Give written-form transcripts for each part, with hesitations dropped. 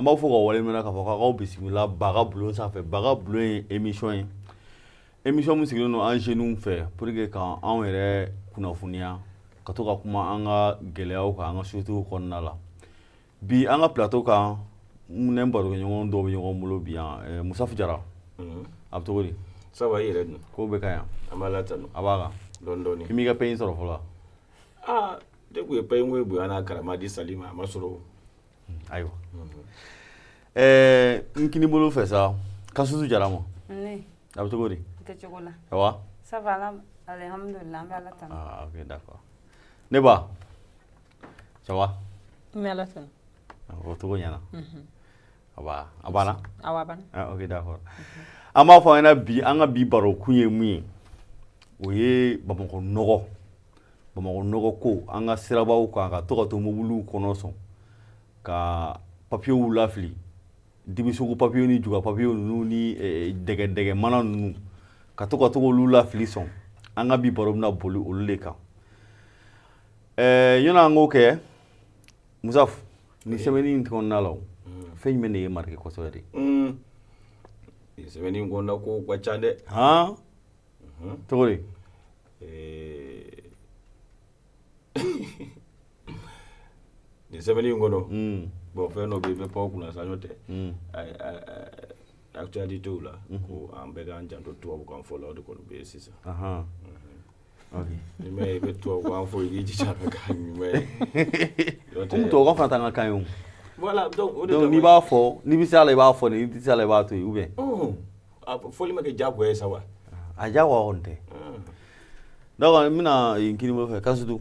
An b'aw fo ka waleɲuman k'a fɔ k'aw bisimila Baga Bulon sanfɛ. Baga Bulon ye émission ye, émission min sigilen don an jeunes fɛ pour que ka anw yɛrɛ kunnafoniya, ka to ka kuma an ka gɛlɛyaw kan an ka société kɔnɔna la. Bi, an ka plateau kan, ne barokɛɲɔgɔn dɔw bɛ ɲɔgɔn bolo bi yan. Musafu Jara, a bɛ cogo di? Ça va, i yɛrɛ dun? Ko bɛ ka yan. An b'a la tanu. A b'a kan. Dɔɔni dɔɔni. I m'i ka pain sɔrɔ fɔlɔ? Aa, ne kun ye pain ko ye bonya n'a karama di Sali ma, a ma sɔrɔ o. Ayiwa, n kini bolo fɛ sa, Kasutu Jara ma. Ne. A bɛ cogo di? N tɛ cogo la. Ça va? Ça va, ala, alhamdulillah, an bɛ Ala tanu. Ah, ok, d'accord. Ne ba, ça va? N bɛ Ala tanu. O cogo ɲɛna. A a banna. Awɔ, a banna. Ah, ok, d'accord. An b'a fɔ an ɲɛna bi, an ka bi barokun ye mun ye? O ye Bamakɔ nɔgɔ, Bamakɔ nɔgɔ ko an ka sirabaw kan, ka to ka to mobiliw kɔnɔ sɔn ka papiyew lafili, dibisogo papiyew ni juga papiyew ninnu ni dɛgɛ mana ninnu, ka to ka to k'olu lafili sɔn. An ka bi baro bɛna boli olu de kan. Yanni an k'o kɛ, Musafu, nin semaine in kɔnɔna la, o fɛn jumɛn de ye marqué kosɛbɛ de? Nin semaine in kɔnɔna kow ka ca dɛ. Han, cogo di? Nin semaine in kɔnɔ, bon, fɛn dɔ bɛ yen, n bɛ pan o kunna sa, n'o tɛ actualité la, ko an bɛɛ k'an janto tubabukan fɔ la, o de kɔni bɛ yen sisan. N'i ma ye i bɛ tubabukan fɔ, i k'i jija a ka k'a ɲuman ye. Komi tubabukan fana t'an ka kan ye o. Voilà, donc o de. Donc n'i b'a fɔ, n'i bɛ se a la, i b'a fɔ, n'i tɛ se a la, i b'a to yen, ou bien? A fɔli ma kɛ diyagoya ye sa wa? A diyagoya kɔni tɛ. Donc n bɛna n kini bolo fɛ, Kasutu,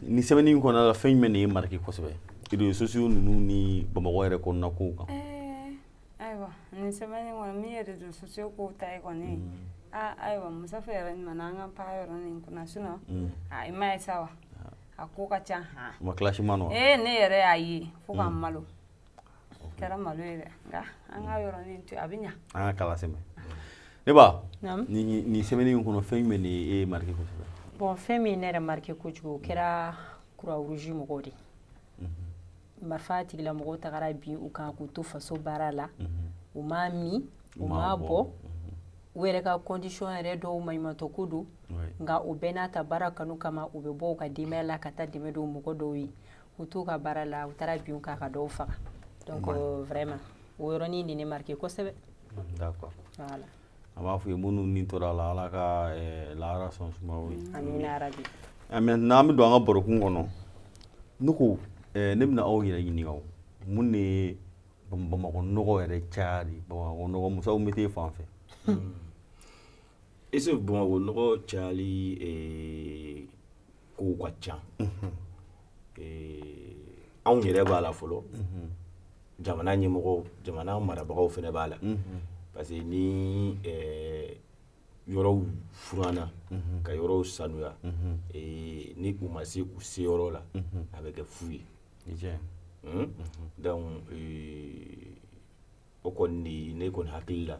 nin semaine in kɔnɔna la, fɛn jumɛn de ye marqué kosɛbɛ réseaux sociaux ninnu ni Bamakɔ yɛrɛ kɔnɔna kow kan? Ayiwa, nin semaine kɔnɔ, min ye réseaux sociaux kow ta ye kɔni, aa, ayiwa, Musafu yɛrɛ ɲuman, an ka pan yɔrɔnin kunna, sinon a i ma ye sa wa, a ko ka ca han. Ma clash ma nɔ? Ee, ne yɛrɛ y'a ye fo ka n malo, kɛra malo ye dɛ, nka an ka yɔrɔnin to yen, a bɛ ɲa. An ka kala sɛmɛ. Ne ba, Naamu. nin semaine in kɔnɔ, fɛn jumɛn de ye e marqué kosɛbɛ? Bon, fɛn min ne yɛrɛ marqué kojugu, o kɛra Croix Rouge mɔgɔw de. Marifa tigilamɔgɔw tagara bin u kan k'u to faso baara la, u m'a min, u m'a bɔ, u yɛrɛ ka condition yɛrɛ dɔw maɲumantɔ ko don, nka o bɛɛ n'a ta, baara kanu kama, u bɛ bɔ u ka denbaya la ka taa dɛmɛ don mɔgɔ dɔw ye. U t'u ka baara la, u taara bin u kan ka dɔw faga. Donc vraiment, o yɔrɔnin de ne marqué kosɛbɛ. D'accord. Voilà. An b'a fɔ ye, minnu ni tora a la, Ala ka lahara sɔn suma ye. Amina yarabi. Maintenant, an bɛ don an ka barokun kɔnɔ. Ne ko ne bɛna aw yɛrɛ ɲininka, o mun de ye Bamakɔ nɔgɔ yɛrɛ caya de? Bamakɔ nɔgɔ, Musaw, bɛ t'e fan fɛ. Ese Bamakɔ nɔgɔ cayali kow ka ca. Anw yɛrɛ b'a la fɔlɔ, jamana ɲɛmɔgɔw, jamana marabagaw fana b'a la, parce que ni yɔrɔw furanna ka yɔrɔw sanuya, ni u ma se u seyɔrɔ la, a bɛ kɛ fu ye. Donc o kɔni, ne kɔni hakili la,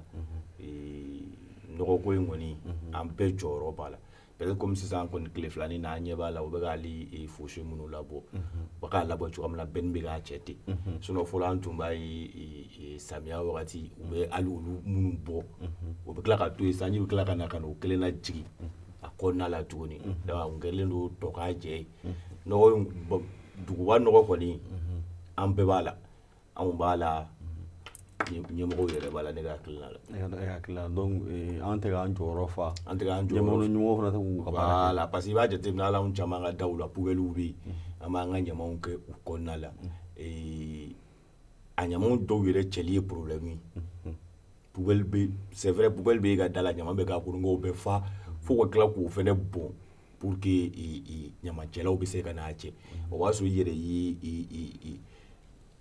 nɔgɔko in kɔni, an bɛɛ jɔyɔrɔ b'a la. Peut-être comme sisan kɔni, tile filanin na, an ɲɛ b'a la, u bɛ k'ale fossé minnu labɔ, u bɛ k'a labɔ cogoya min na, bɛɛ bɛ k'a cɛ ten. Sinon fɔlɔ, an tun b'a ye, samiya wagati, u bɛ hali olu minnu bɔ, u bɛ tila ka to yen, sanji bɛ tila ka na ka na o kelen lajigin a kɔnɔna la tuguni. Donc a kun kɛlen don tɔ k'a jɛ ye. Nɔgɔ in, duguba nɔgɔ kɔni, an bɛɛ b'a la, anw b'a la, ɲɛmɔgɔw yɛrɛ b'a la, ne ka hakilina la. E hakili la, donc an tɛ k'an jɔyɔrɔ fa. An tɛ k'an jɔyɔrɔ. Ɲɛmɔgɔ fana tɛ k'u ka baara kɛ. Voilà, parce que i b'a jateminɛ, hali anw caman ka daw la, poubelle bɛ yen, an b'an ka ɲamanw kɛ u kɔnɔna la. A ɲamanw dɔw yɛrɛ cɛli ye problème ye. Poubelle bɛ, c'est vrai, poubelle bɛ e ka da la, ɲaman bɛ k'a kɔnɔ, nka o bɛ fa fo ka tila k'o fɛnɛ bɔn pour que ɲamancɛlaw bɛ se ka n'a cɛ. O b'a sɔrɔ i yɛrɛ ye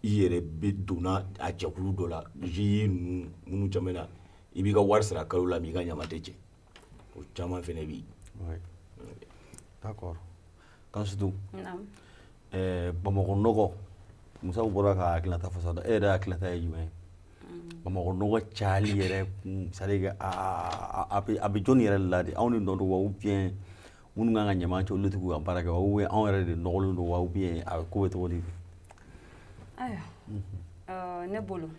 i yɛrɛ bɛ donna a jɛkulu dɔ la, GIE ninnu minnu caman na, i b'i ka wari sara kalo la, mais i ka ɲaman tɛ cɛ. O caman fɛnɛ bɛ yen. D'accord. Kansutu. Naamu. Bamakɔ nɔgɔ, Musaw bɔra ka hakilinata fɔ sisan, e yɛrɛ hakilinata ye jumɛn ye? Bamakɔ nɔgɔ cayali yɛrɛ kun, c'est à dire a bɛ jɔnni yɛrɛ la de? Anw de nɔ don wa, ou bien minnu kan ka ɲaman cɛ, olu tɛ k'u ka baara kɛ wa, ou bien anw yɛrɛ de nɔgɔlen don wa, ou bien a ko bɛ cogo di? Ayiwa, Ayiwa, ne bolo,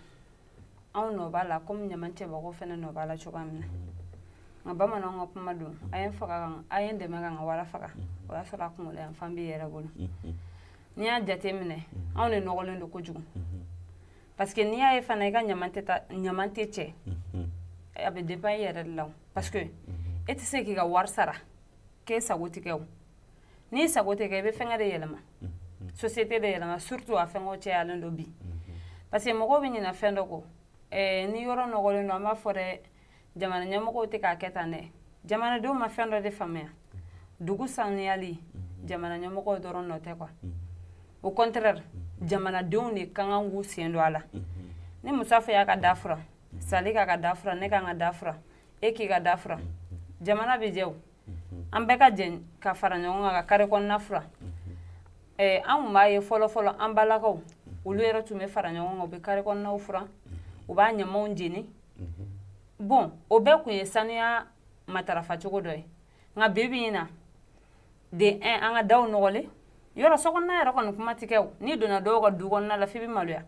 anw nɔ b'a la komi ɲaman cɛbagaw fana nɔ b'a la cogoya min na. Nka bamananw ka kuma don, a ye n faga, a ye n dɛmɛ ka n ka wara faga, o y'a sɔrɔ a kunkolo yan fan b'i yɛrɛ bolo. N'i y'a jate minɛ, anw de nɔgɔlen don kojugu, parce que n'i y'a ye fana i ka ɲaman tɛ taa, ɲaman tɛ cɛ, a bɛ dépend i yɛrɛ de la o, parce que e tɛ se k'i ka wari sara k'e sago tɛ kɛ o. N'i sago tɛ kɛ, i bɛ fɛnkɛ de yɛlɛma, société de yɛlɛma, surtout a fɛnkɛw cayalen don bi, parce que mɔgɔw bɛ ɲinɛ fɛn dɔ kɔ. Ni yɔrɔ nɔgɔlen don, an b'a fɔ dɛ, jamana ɲɛmɔgɔw tɛ k'a kɛ tan dɛ. Jamanadenw ma fɛn dɔ de faamuya: dugu sanuyali, jamana ɲɛmɔgɔw dɔrɔn nɔ tɛ quoi. Au contraire, jamanadenw de ka kan k'u sen don a la. Ni Musafa y'a ka da furan, Sali k'a ka da furan, ne k'an ka da furan, e k'i ka da furan, jamana bɛ jɛ o. An bɛɛ ka jɛ ka fara ɲɔgɔn kan ka carré kɔnɔna furan. An kun b'a ye fɔlɔ fɔlɔ, an balakaw, olu yɛrɛ tun bɛ fara ɲɔgɔn kan, u bɛ carré kɔnɔnaw furan, u b'a ɲamanw jeni. Bon, o bɛɛ kun ye sanuya matarafa cogo dɔ ye. Nka bi bi in na de, un, an ka daw nɔgɔlen, yɔrɔ sokɔnɔna yɛrɛ kɔni kuma tɛ kɛ o. N'i donna dɔw ka du kɔnɔna la, f'i bɛ maloya.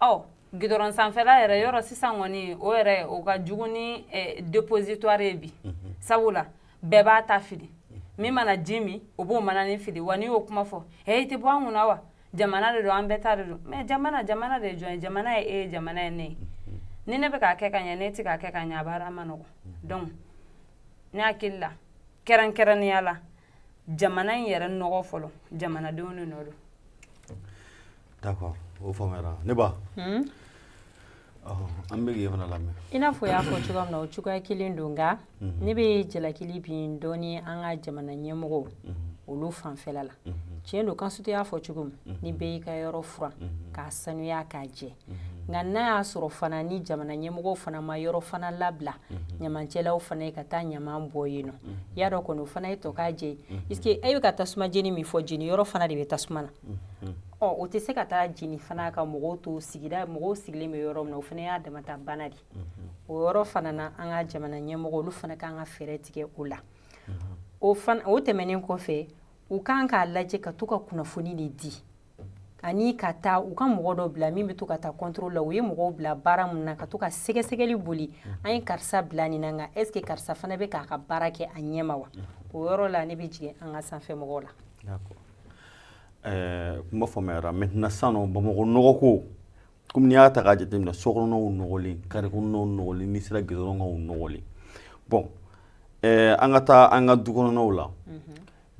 Ɔ gidɔrɔn sanfɛla yɛrɛ, yɔrɔ sisan kɔni, o yɛrɛ o ka jugu ni dépositoire ye bi, sabula bɛɛ b'a ta fili. Min mana ji min, o b'o manani fili. Wa n'i y'o kuma fɔ, ɛ, i tɛ bɔ an kunna wa, jamana de don, an bɛɛ ta de don. Mais jamana, jamana de ye jɔn ye? Jamana ye e ye, jamana ye ne ye. Ni ne bɛ k'a kɛ ka ɲɛ, ne tɛ k'a kɛ ka ɲɛ, a baara ma nɔgɔn. Donc ne hakili la, kɛrɛnkɛrɛnnenya la, jamana in yɛrɛ nɔgɔ fɔlɔ, jamanadenw de nɔ don. D'accord, o faamuyara. Ne ba, an bɛ k'e fana lamɛn. I n'a fɔ i y'a fɔ cogoya min na, o cogoya kelen don. Nka ne bɛ jalakili bin dɔɔni an ka jamana ɲɛmɔgɔw olu fanfɛla la. Tiɲɛ don, Kansutu y'a fɔ cogo min, ni bɛɛ y'i ka yɔrɔ furan k'a sanuya k'a jɛ, nka n'a y'a sɔrɔ fana ni jamana ɲɛmɔgɔw fana ma yɔrɔ fana labila ɲamancɛlaw fana ye ka taa ɲaman bɔ yen nɔ, i y'a dɔn kɔni, o fana ye tɔ k'a jɛ, puisque e bɛ ka tasuma jeni min fɔ, jeni yɔrɔ fana de bɛ tasuma na. Ɔ o tɛ se ka taa jeni fana ka mɔgɔw to sigida, mɔgɔw sigilen bɛ yɔrɔ min na, o fana y'a damata bana de. O yɔrɔ fana na, an ka jamana ɲɛmɔgɔ olu fana kan ka fɛɛrɛ tigɛ o la. O fana, o tɛmɛnen kɔfɛ, u kan k'a lajɛ ka to ka kunnafoni de di, ani ka taa u ka mɔgɔ dɔ bila min bɛ to ka taa contrôle la. U ye mɔgɔw bila baara mun na, ka to ka sɛgɛsɛgɛli boli, an ye karisa bila nin na, nka est ce que karisa fana bɛ k'a ka baara kɛ a ɲɛ ma wa? O yɔrɔ la, ne bɛ jigin an ka sanfɛ mɔgɔw la. D'accord, kuma faamuyara. Maintenant sisan nɔ, Bamakɔ nɔgɔ ko, komi n'i y'a ta k'a jateminɛ, sokɔnɔnaw nɔgɔlen, carré kɔnɔnaw nɔgɔlen, n'i sera goudron kan, o nɔgɔlen. Bon, an ka taa an ka du kɔnɔnaw la.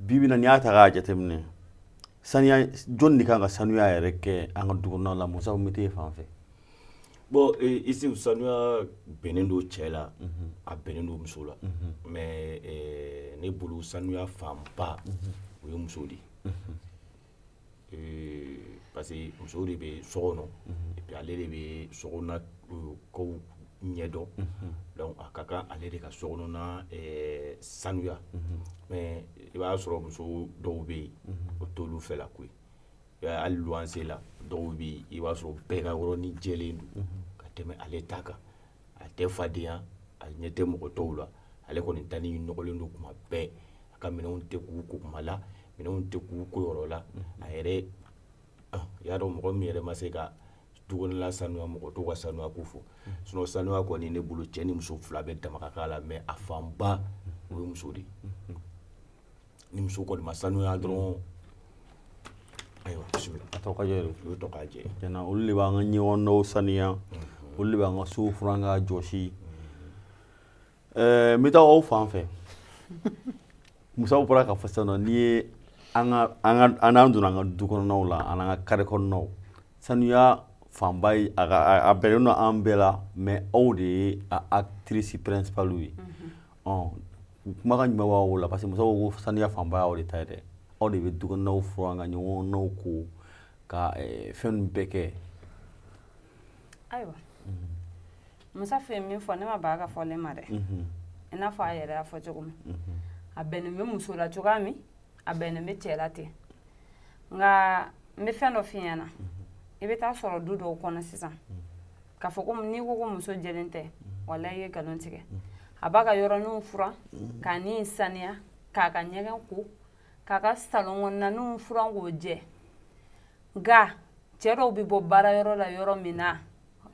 Bi bi in na, n'i y'a ta k'a jateminɛ, saniya, jɔn de kan ka sanuya yɛrɛ kɛ an ka du kɔnɔnaw la? Musa bɛ t'e fan fɛ. Bon, ici sanuya bɛnnen don cɛ la, a bɛnnen don muso la, mais ne bolo, sanuya fanba o ye muso de ye, parce que muso de bɛ so kɔnɔ et puis ale de bɛ so kɔnɔna kow ɲɛdɔn. Donc a ka kan ale de ka so kɔnɔna sanuya. Mais i b'a sɔrɔ muso dɔw bɛ yen, o t'olu fɛla ko ye. Hali luwanse la, dɔw bɛ yen, i b'a sɔrɔ bɛɛ ka yɔrɔnin jɛlen don ka tɛmɛ ale ta kan. A tɛ fadenya, a ɲɛ tɛ mɔgɔ tɔw la, ale kɔni tani nɔgɔlen don kuma bɛɛ. A ka minɛnw tɛ k'u ko kuma la, minɛnw tɛ k'u ko yɔrɔ la. A yɛrɛ, i y'a dɔn, mɔgɔ min yɛrɛ ma se ka dukɔnɔla sanuya, mɔgɔ t'o ka sanuya ko fɔ. Sinon sanuya kɔni, ne bolo, cɛ ni muso fila bɛɛ dama ka k'a la, mais a fanba o ye muso de ye. Ni muso kɔni ma sanuya dɔrɔn, ayiwa, bisimila. A tɔ ka jɛ. O ye tɔ k'a jɛ. Tiɲɛna, olu de b'an ka ɲɛkɔnɔnaw saniya, olu de b'an ka sow furan k'a jɔsi. N bɛ taa aw fan fɛ. Musa bɔra k'a fɔ sisan nɔ, n'i ye an ka an ka an n'an donna an ka du kɔnɔnaw la, an n'an ka carré kɔnɔnaw, sanuya fanba ye a ka a bɛnnen don an bɛɛ la, mais aw de ye a actrice principale ye. Ɔ kumakan jumɛn b'aw la? Parce que muso ko ko sanuya fanba y'aw de ta ye dɛ. Aw de bɛ du kɔnɔnaw furan, ka ɲɔgɔnnaw ko, ka fɛn ninnu bɛɛ kɛ. Ayiwa, Musa ye min fɔ, ne ma ba ka fɔlen ma dɛ. I n'a fɔ a yɛrɛ y'a fɔ cogo min, a bɛnnen bɛ muso la cogoya min, a bɛnnen bɛ cɛ la ten. Nka n bɛ fɛn dɔ f'i ɲɛna: i bɛ taa sɔrɔ du dɔw kɔnɔ sisan, k'a fɔ ko n'i ko ko muso jɛlen tɛ, walahi i ye nkalon tigɛ. A b'a ka yɔrɔninw furan k'a ni saniya, k'a ka ɲɛgɛn ko, k'a ka salon kɔnɔnaninw furan k'o jɛ. Nka Cɛ dɔw bɛ bɔ baarayɔrɔ la yɔrɔ min na,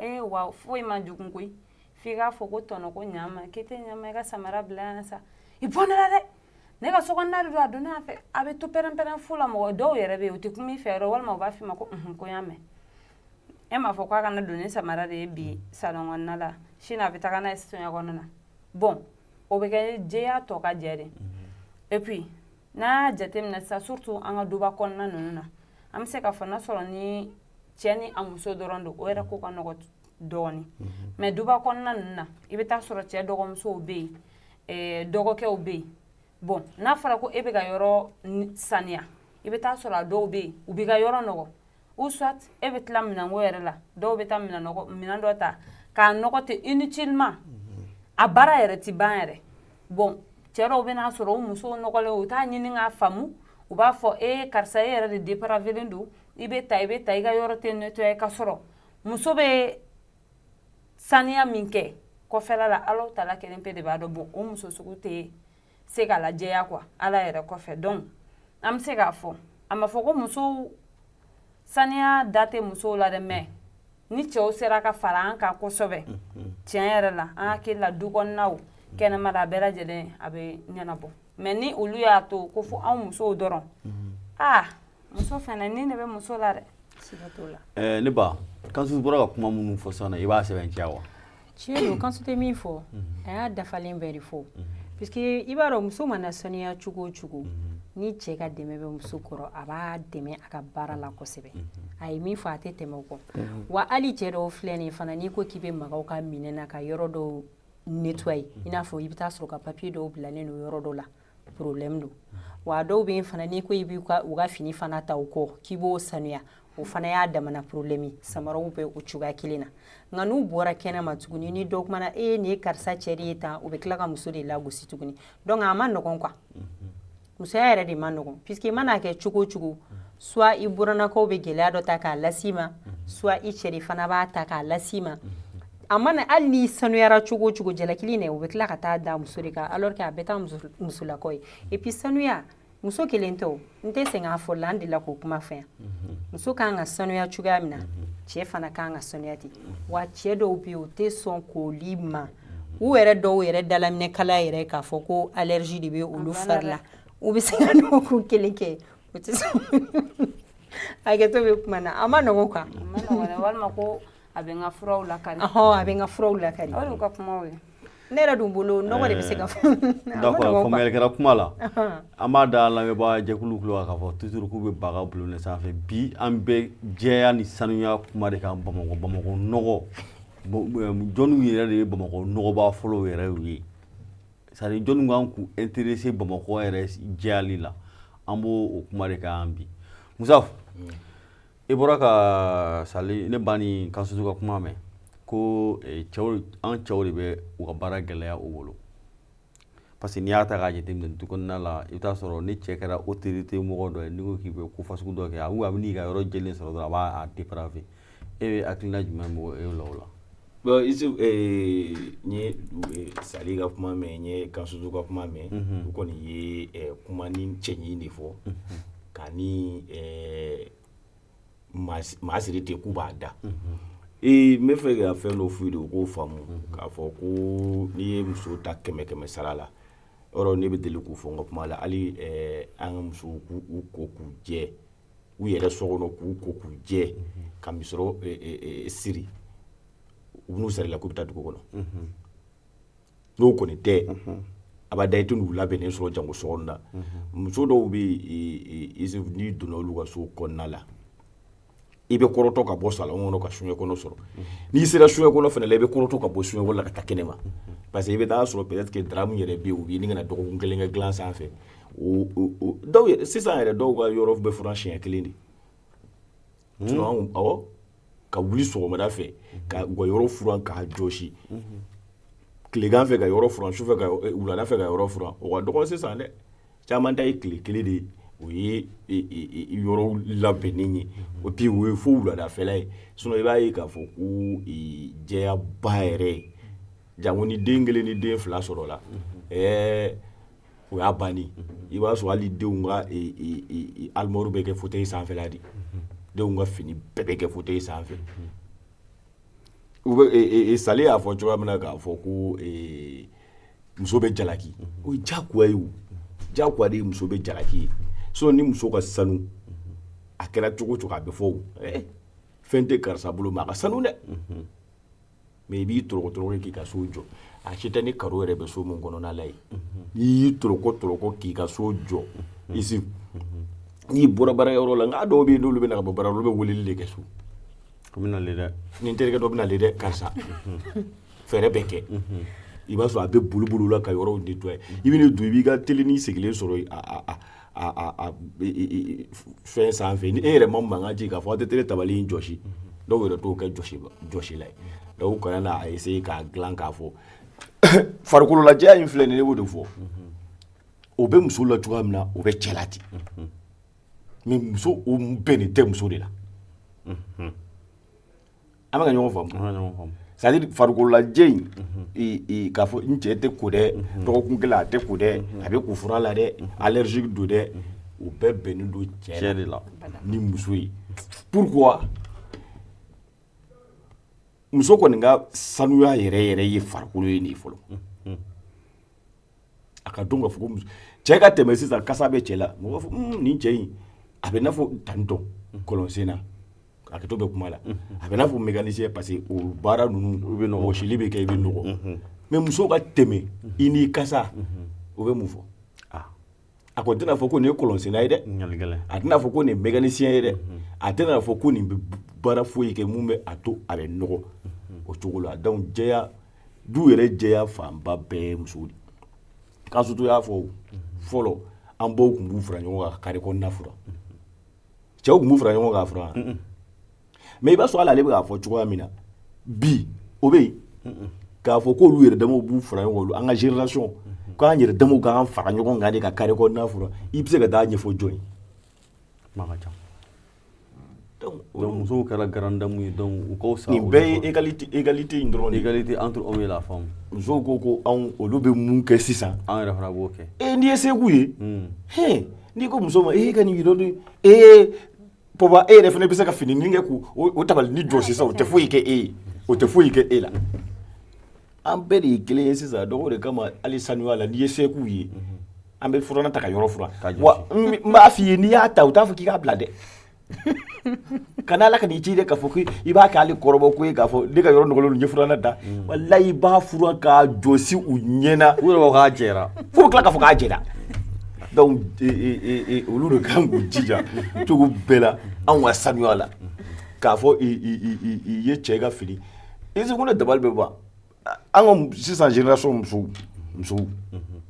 ee wa foyi man jugu koyi, f'i k'a fɔ ko tɔnɔ ko ɲama k'i tɛ ɲama i ka samara bila yan sa, i bɔ ne la dɛ, ne ka sokɔnɔna de don, a donna yan fɛ, a bɛ to pɛrɛn-pɛrɛn fu la. Mɔgɔ dɔw yɛrɛ bɛ yen, u tɛ kuma i fɛ yɔrɔ, walima u b'a f'i ma ko unhun, ko n y'a mɛn. E m'a fɔ k'a kana don ni samara de ye bi salon kɔnɔna la, sini a bɛ taga n'a ye soɲɛ kɔnɔ na. Bon, o bɛ kɛ jɛya tɔ ka jɛ de. Et puis n'a y'a jateminɛ sisan, surtout an ka duba kɔnɔna ninnu na, an bɛ se k'a fɔ n'a sɔrɔ ni cɛ ni a muso dɔrɔn don, o yɛrɛ ko ka nɔgɔ dɔɔnin. Mais duba kɔnɔna ninnu na, i bɛ taa sɔrɔ cɛ dɔgɔmusow bɛ yen, dɔgɔkɛw bɛ yen. Bon, n'a fɔra ko e bɛ ka yɔrɔ saniya, i bɛ taa sɔrɔ a dɔw bɛ yen, u b'i ka yɔrɔ nɔgɔ, ou soit e bɛ tila minɛnko yɛrɛ la, dɔw bɛ taa minɛn dɔ ta k'a nɔgɔ ten inutilement, a baara yɛrɛ ti ban yɛrɛ. Bon, cɛ dɔw bɛ n'a sɔrɔ u musow nɔgɔlen, u t'a ɲini k'a faamu, u b'a fɔ e karisa, e yɛrɛ de dépravé don, i bɛ ta i bɛ ta i ka yɔrɔ tɛ nettoyer, ka sɔrɔ muso bɛ saniya min kɛ kɔfɛla la, Ala ta kelen pe de b'a dɔn. Bon, o muso sugu tɛ se ka lajɛya quoi, Ala yɛrɛ kɔfɛ. Donc an bɛ se k'a fɔ, a ma fɔ ko musow saniya da tɛ musow la dɛ, mais ni cɛw sera ka fara an kan kosɛbɛ, tiɲɛ yɛrɛ la, an hakili la, du kɔnɔnaw, kɛnɛma la, a bɛɛ lajɛlen a bɛ ɲɛnabɔ. Mais ni olu y'a to ko fo anw musow dɔrɔn, aa, muso fɛnɛ ni de bɛ muso la dɛ. Siga t'o la. Ne ba, Kansu bɔra ka kuma minnu fɔ sisan, i b'a sɛbɛntiya wa? Tiɲɛ don, Kansu tɛ min fɔ, a y'a dafalen bɛɛ de fɔ, puisque i b'a dɔn, muso mana saniya cogo o cogo, ni cɛ ka dɛmɛ bɛ muso kɔrɔ, a b'a dɛmɛ a ka baara la kosɛbɛ. A ye min fɔ, a tɛ tɛmɛ o kɔ. Wa hali cɛ dɔw filɛ nin ye fana, n'i ko k'i bɛ maga u ka minɛn na ka yɔrɔ dɔw nettoyer, i n'a fɔ i bɛ taa sɔrɔ ka papier dɔw bilalen don yɔrɔ dɔ la, problème don. Wa dɔw bɛ yen fana, n'i ko i b'i ka u ka fini fana ta u kɔ k'i b'o sanuya, o fana y'a damana problème ye. Samaraw bɛ o cogoya kelen na. Nka n'u bɔra kɛnɛ ma tuguni, ni dɔ kumana, e nin ye karisa cɛ de ye tan, u bɛ tila ka muso de lagosi tuguni. Donc a ma nɔgɔn quoi, musoya yɛrɛ de ma nɔgɔn, puisque i mana kɛ cogo o cogo, soit i burannakaw bɛ gɛlɛya dɔ ta k'a las'i ma, soit i cɛ de fana b'a ta k'a las'i ma. A mana hali n'i sanuyara cogo o cogo, jalakili in u bɛ tila ka taa da muso de kan, alors que a bɛɛ taa musolakaw ye. Et puis sanuya, muso kelen tɛ o, n tɛ sɛgɛn a fɔ la, an delila k'o kuma fɔ yan. Muso kan ka sanuya cogoya min na, cɛ fana kan ka sanuya ten. Wa cɛ dɔw bɛ yen, u tɛ sɔn koli ma, u yɛrɛ dɔw yɛrɛ dalaminɛ kala yɛrɛ k'a fɔ ko allergie de bɛ olu fari la, u bɛ se ka dɔgɔkun kelen kɛ, u tɛ sɔn. Hakɛto bɛ kuma na, a ma nɔgɔn quoi. A ma nɔgɔn dɛ, walima ko a bɛ n ka furaw lakari. Ɔhɔn, a bɛ n ka furaw lakari. O de y'u ka kumaw ye. Ne yɛrɛ dun bolo, nɔgɔ de bɛ se ka fɔ. D'accord, faamuyali kɛra kuma la. An b'a da lamɛnbaa jɛkulu tulo kan k'a fɔ toujours k'u bɛ baga bulon de sanfɛ. Bi an bɛ jɛya ni sanuya kuma de kan Bamakɔ, Bamakɔ nɔgɔ. Jɔnniw yɛrɛ de ye Bamakɔ nɔgɔba fɔlɔw yɛrɛ ye? C'est à dire jɔnniw kan k'u intéresser Bamakɔ yɛrɛ jɛyali la? An b'o o kuma de kan bi. Musa, i bɔra ka sali ne ba ni Kansutu ka kuma mɛn ko cɛw, an cɛw de bɛ u ka baara gɛlɛya u bolo, parce que n'i y'a ta k'a jateminɛ du kɔnɔna la, i bɛ taa sɔrɔ ni cɛ kɛra autorité mɔgɔ dɔ ye, n'i ko k'i bɛ ko fasugu dɔ kɛ, a bɛ n'i ka yɔrɔ jɛlen sɔrɔ dɔrɔn, a b'a dépraver. E bɛ hakilina jumɛn bɔ e la o la? Bon, Isuf, n ye Sali ka kuma mɛn, n ye Kansutu ka kuma mɛn. U kɔni ye kuma ni cɛɲi de fɔ ka ni maa siri ten k'u b'a da. N bɛ fɛ ka fɛn dɔ f'u ye de, u k'o faamu k'a fɔ ko n'i ye muso ta kɛmɛ kɛmɛ sara la, yɔrɔ ne bɛ deli k'o fɔ n ka kuma la, hali an ka musow k'u ko k'u jɛ u yɛrɛ so kɔnɔ, k'u ko k'u jɛ ka misɔrɔ siri, u n'u sarila k'u bɛ taa dugu kɔnɔ, n'o kɔni tɛ abada, i tɛ n'u labɛnnen sɔrɔ jango so kɔnɔ na. Muso dɔw bɛ yen, n'i donna olu ka so kɔnɔna la, i bɛ kɔrɔtɔ ka bɔ salon kɔnɔ ka soɲɛ kɔnɔ sɔrɔ. N'i sera soɲɛ kɔnɔ fana la, i bɛ kɔrɔtɔ ka bɔ soɲɛ kɔnɔ la ka taa kɛnɛ ma, parce que i bɛ taa sɔrɔ peut-être que drap min yɛrɛ bɛ yen, u bɛ ɲini ka na dɔgɔkun kelen kɛ dilan sanfɛ. O dɔw yɛrɛ sisan yɛrɛ, dɔw ka yɔrɔ bɛ furan siɲɛ kelen de. Sinon awɔ, ka wuli sɔgɔmada fɛ ka u ka yɔrɔ furan k'a jɔsi, tilegan fɛ ka yɔrɔ furan, sufɛ ka wulada fɛ ka yɔrɔ furan, o ka dɔgɔ sisan dɛ. Caman ta ye tile kelen de ye, o ye yɔrɔ labɛnnen ye, o puis o ye fo wuladafɛla ye. Sinon i b'a ye k'a fɔ ko jɛyaba yɛrɛ, jango ni den kelen ni den fila sɔrɔla, ɛɛ o y'a bannen. I b'a sɔrɔ hali denw ka armoire bɛ kɛ fauteuil sanfɛla de. Denw ka fini bɛɛ bɛ kɛ fauteuil sanfɛ. U bɛ Sali y'a fɔ cogoya min na k'a fɔ ko muso bɛ jalaki, o ye diyagoya ye, o diyagoya de ye muso bɛ jalaki ye. Sinon ni muso ka sanu, a kɛra cogo o cogo, a bɛ fɔ o fɛn tɛ karisa bolo, mais a ka sanu dɛ. Mais i b'i tɔrɔkɔ tɔrɔkɔ k'i ka so jɔ, a si tɛ ni carreau yɛrɛ bɛ so min kɔnɔna la yen. N'i y'i tɔrɔkɔ tɔrɔkɔ k'i ka so jɔ isi, n'i bɔra baarakɛyɔrɔ la, nka dɔw bɛ yen, n'olu bɛ na ka bɔ baara, olu bɛ weleli de kɛ so. O bɛ nalen dɛ. Ni n terikɛ dɔ bɛ nalen dɛ, karisa, fɛɛrɛ bɛɛ kɛ. I b'a sɔrɔ a bɛ boli boli la ka yɔrɔw nettoyer. I bɛ don, i b'i ka telini sigilen sɔrɔ a fɛn sanfɛ. Ni e yɛrɛ ma mankan ci k'a fɔ a tɛ télé tabali in jɔsi, dɔw yɛrɛ t'o kɛ jɔsila ye. Donc u kana na a essayer k'a dilan k'a fɔ farikololajɛya in filɛ nin ye, ne b'o de fɔ. O bɛ muso la cogoya min na, o bɛ cɛ la ten. Mais muso, o bɛnnen tɛ muso de la. An bɛ ka ɲɔgɔn faamu? C'est à dire farikololajɛ in, k'a fɔ n cɛ tɛ ko dɛ, dɔgɔkun kelen a tɛ ko dɛ, a bɛ ko fura la dɛ, allergique don dɛ, o bɛɛ bɛnnen don cɛ de la ni muso ye. Pourquoi? Muso kɔni ka sanuya yɛrɛ yɛrɛ ye farikolo ye nin fɔlɔ. A ka dɔn k'a fɔ ko muso, cɛ ka tɛmɛ sisan, kasa bɛ cɛ la, mɔgɔ b'a fɔ nin cɛ in a bɛ n'a fɔ tantɔn kɔlɔnsen na, hakɛto bɛ kuma la, a bɛ n'a fɔ mécanicien, parce que o baara ninnu wɔsili bɛ kɛ, i bɛ nɔgɔ. Mais muso ka tɛmɛ i n'i kasa, o bɛ mun fɔ? A kɔni tɛna fɔ ko nin ye kɔlɔnsenna ye dɛ, a tɛna fɔ ko nin ye mécanicien ye dɛ, a tɛna fɔ ko nin bɛ baara foyi kɛ mun bɛ a to a bɛ nɔgɔ o cogo la. Donc jɛya, du yɛrɛ jɛya fanba bɛɛ ye musow de. Kasutu y'a fɔ fɔlɔ, an baw tun b'u fara ɲɔgɔn kan ka carré kɔnɔna furan, cɛw tun b'u fara ɲɔgɔn kan k'a furan. Mais i b'a sɔrɔ hali ale bɛ k'a fɔ cogoya min na bi, o bɛ yen k'a fɔ k'olu yɛrɛ damaw b'u fara ɲɔgɔn kan, an ka génération k'an yɛrɛ damaw k'an fara ɲɔgɔn kan de ka carré kɔnɔna furan, i bɛ se ka taa ɲɛfɔ jɔn ye? Kuma ka ca. Donc musow kɛra grande dame ye, donc u ka fisa. Nin bɛɛ ye égalité, égalité in dɔrɔn de. Égalité entre hommes et la femme. Musow ko anw, olu bɛ mun kɛ sisan? An yɛrɛ fana b'o kɛ. E n'i ye segu ye, hɛn, n'i ko muso ma e ka nin yɔrɔ dun, ee papa, e yɛrɛ fana bɛ se ka fini nin kɛ k'o tabali ni jɔ sisan, o tɛ foyi kɛ e ye, o tɛ foyi kɛ e la. An bɛɛ de ye kelen ye sisan. Donc o de kama hali sanuya la, n'i ye segu ye, an bɛ furanna ta ka yɔrɔ furan. Wa n b'a f'i ye, n'i y'a ta, u t'a fɔ k'i k'a bila dɛ. Kana Ala ka n'i ci dɛ, k'a fɔ k'i b'a kɛ hali kɔrɔbɔ ko ye, k'a fɔ ne ka yɔrɔ nɔgɔlen don, n ye furanna da. Walayi, i b'a furan k'a jɔsi u ɲɛna. U yɛrɛ b'a fɔ k'a jɛra. F'u bɛ tila k'a fɔ k'a jɛra. Donc olu de kan k'u jija cogo bɛɛ la anw ka sanuya la, k'a fɔ i ye cɛ ka fini i se ko ne dabali bɛ ban. An ka sisan génération musow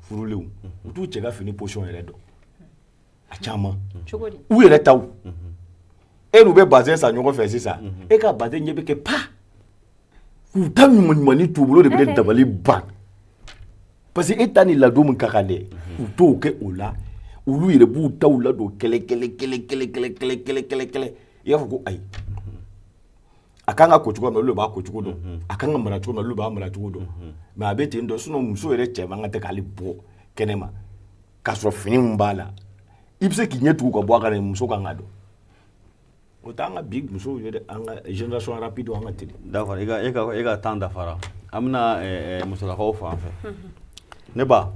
furulenw, u t'u cɛ ka fini position yɛrɛ dɔn, a caman. U yɛrɛ taw, e n'u bɛ bazin san ɲɔgɔn fɛ sisan, e ka bazin ɲɛ bɛ kɛ pa k'u ta ɲuman ɲumanni t'u bolo de bɛ ne dabali ban, parce que e ta ni ladon min ka kan dɛ, u t'o kɛ o la. Olu yɛrɛ b'u taw ladon kɛlɛ kɛlɛ kɛlɛ kɛlɛ kɛlɛ kɛlɛ kɛlɛ kɛlɛ kɛlɛ. I b'a fɔ ko ayi, a kan ka ko cogo min na, olu de b'a ko cogo dɔn, a kan ka mara cogo min na, olu b'a mara cogo dɔn. Mais a bɛ ten dɔn. Sinon muso yɛrɛ cɛ man kan tɛ k'ale bɔ kɛnɛ ma k'a sɔrɔ fini min b'a la, i bɛ se k'i ɲɛ tugu ka bɔ a kan, muso kan ka dɔn. O t'an ka bi musow ye dɛ, an ka génération rapide, an ka teli. D'accord, e ka temps dafara. An bɛna musolakaw fan fɛ. Ne ba,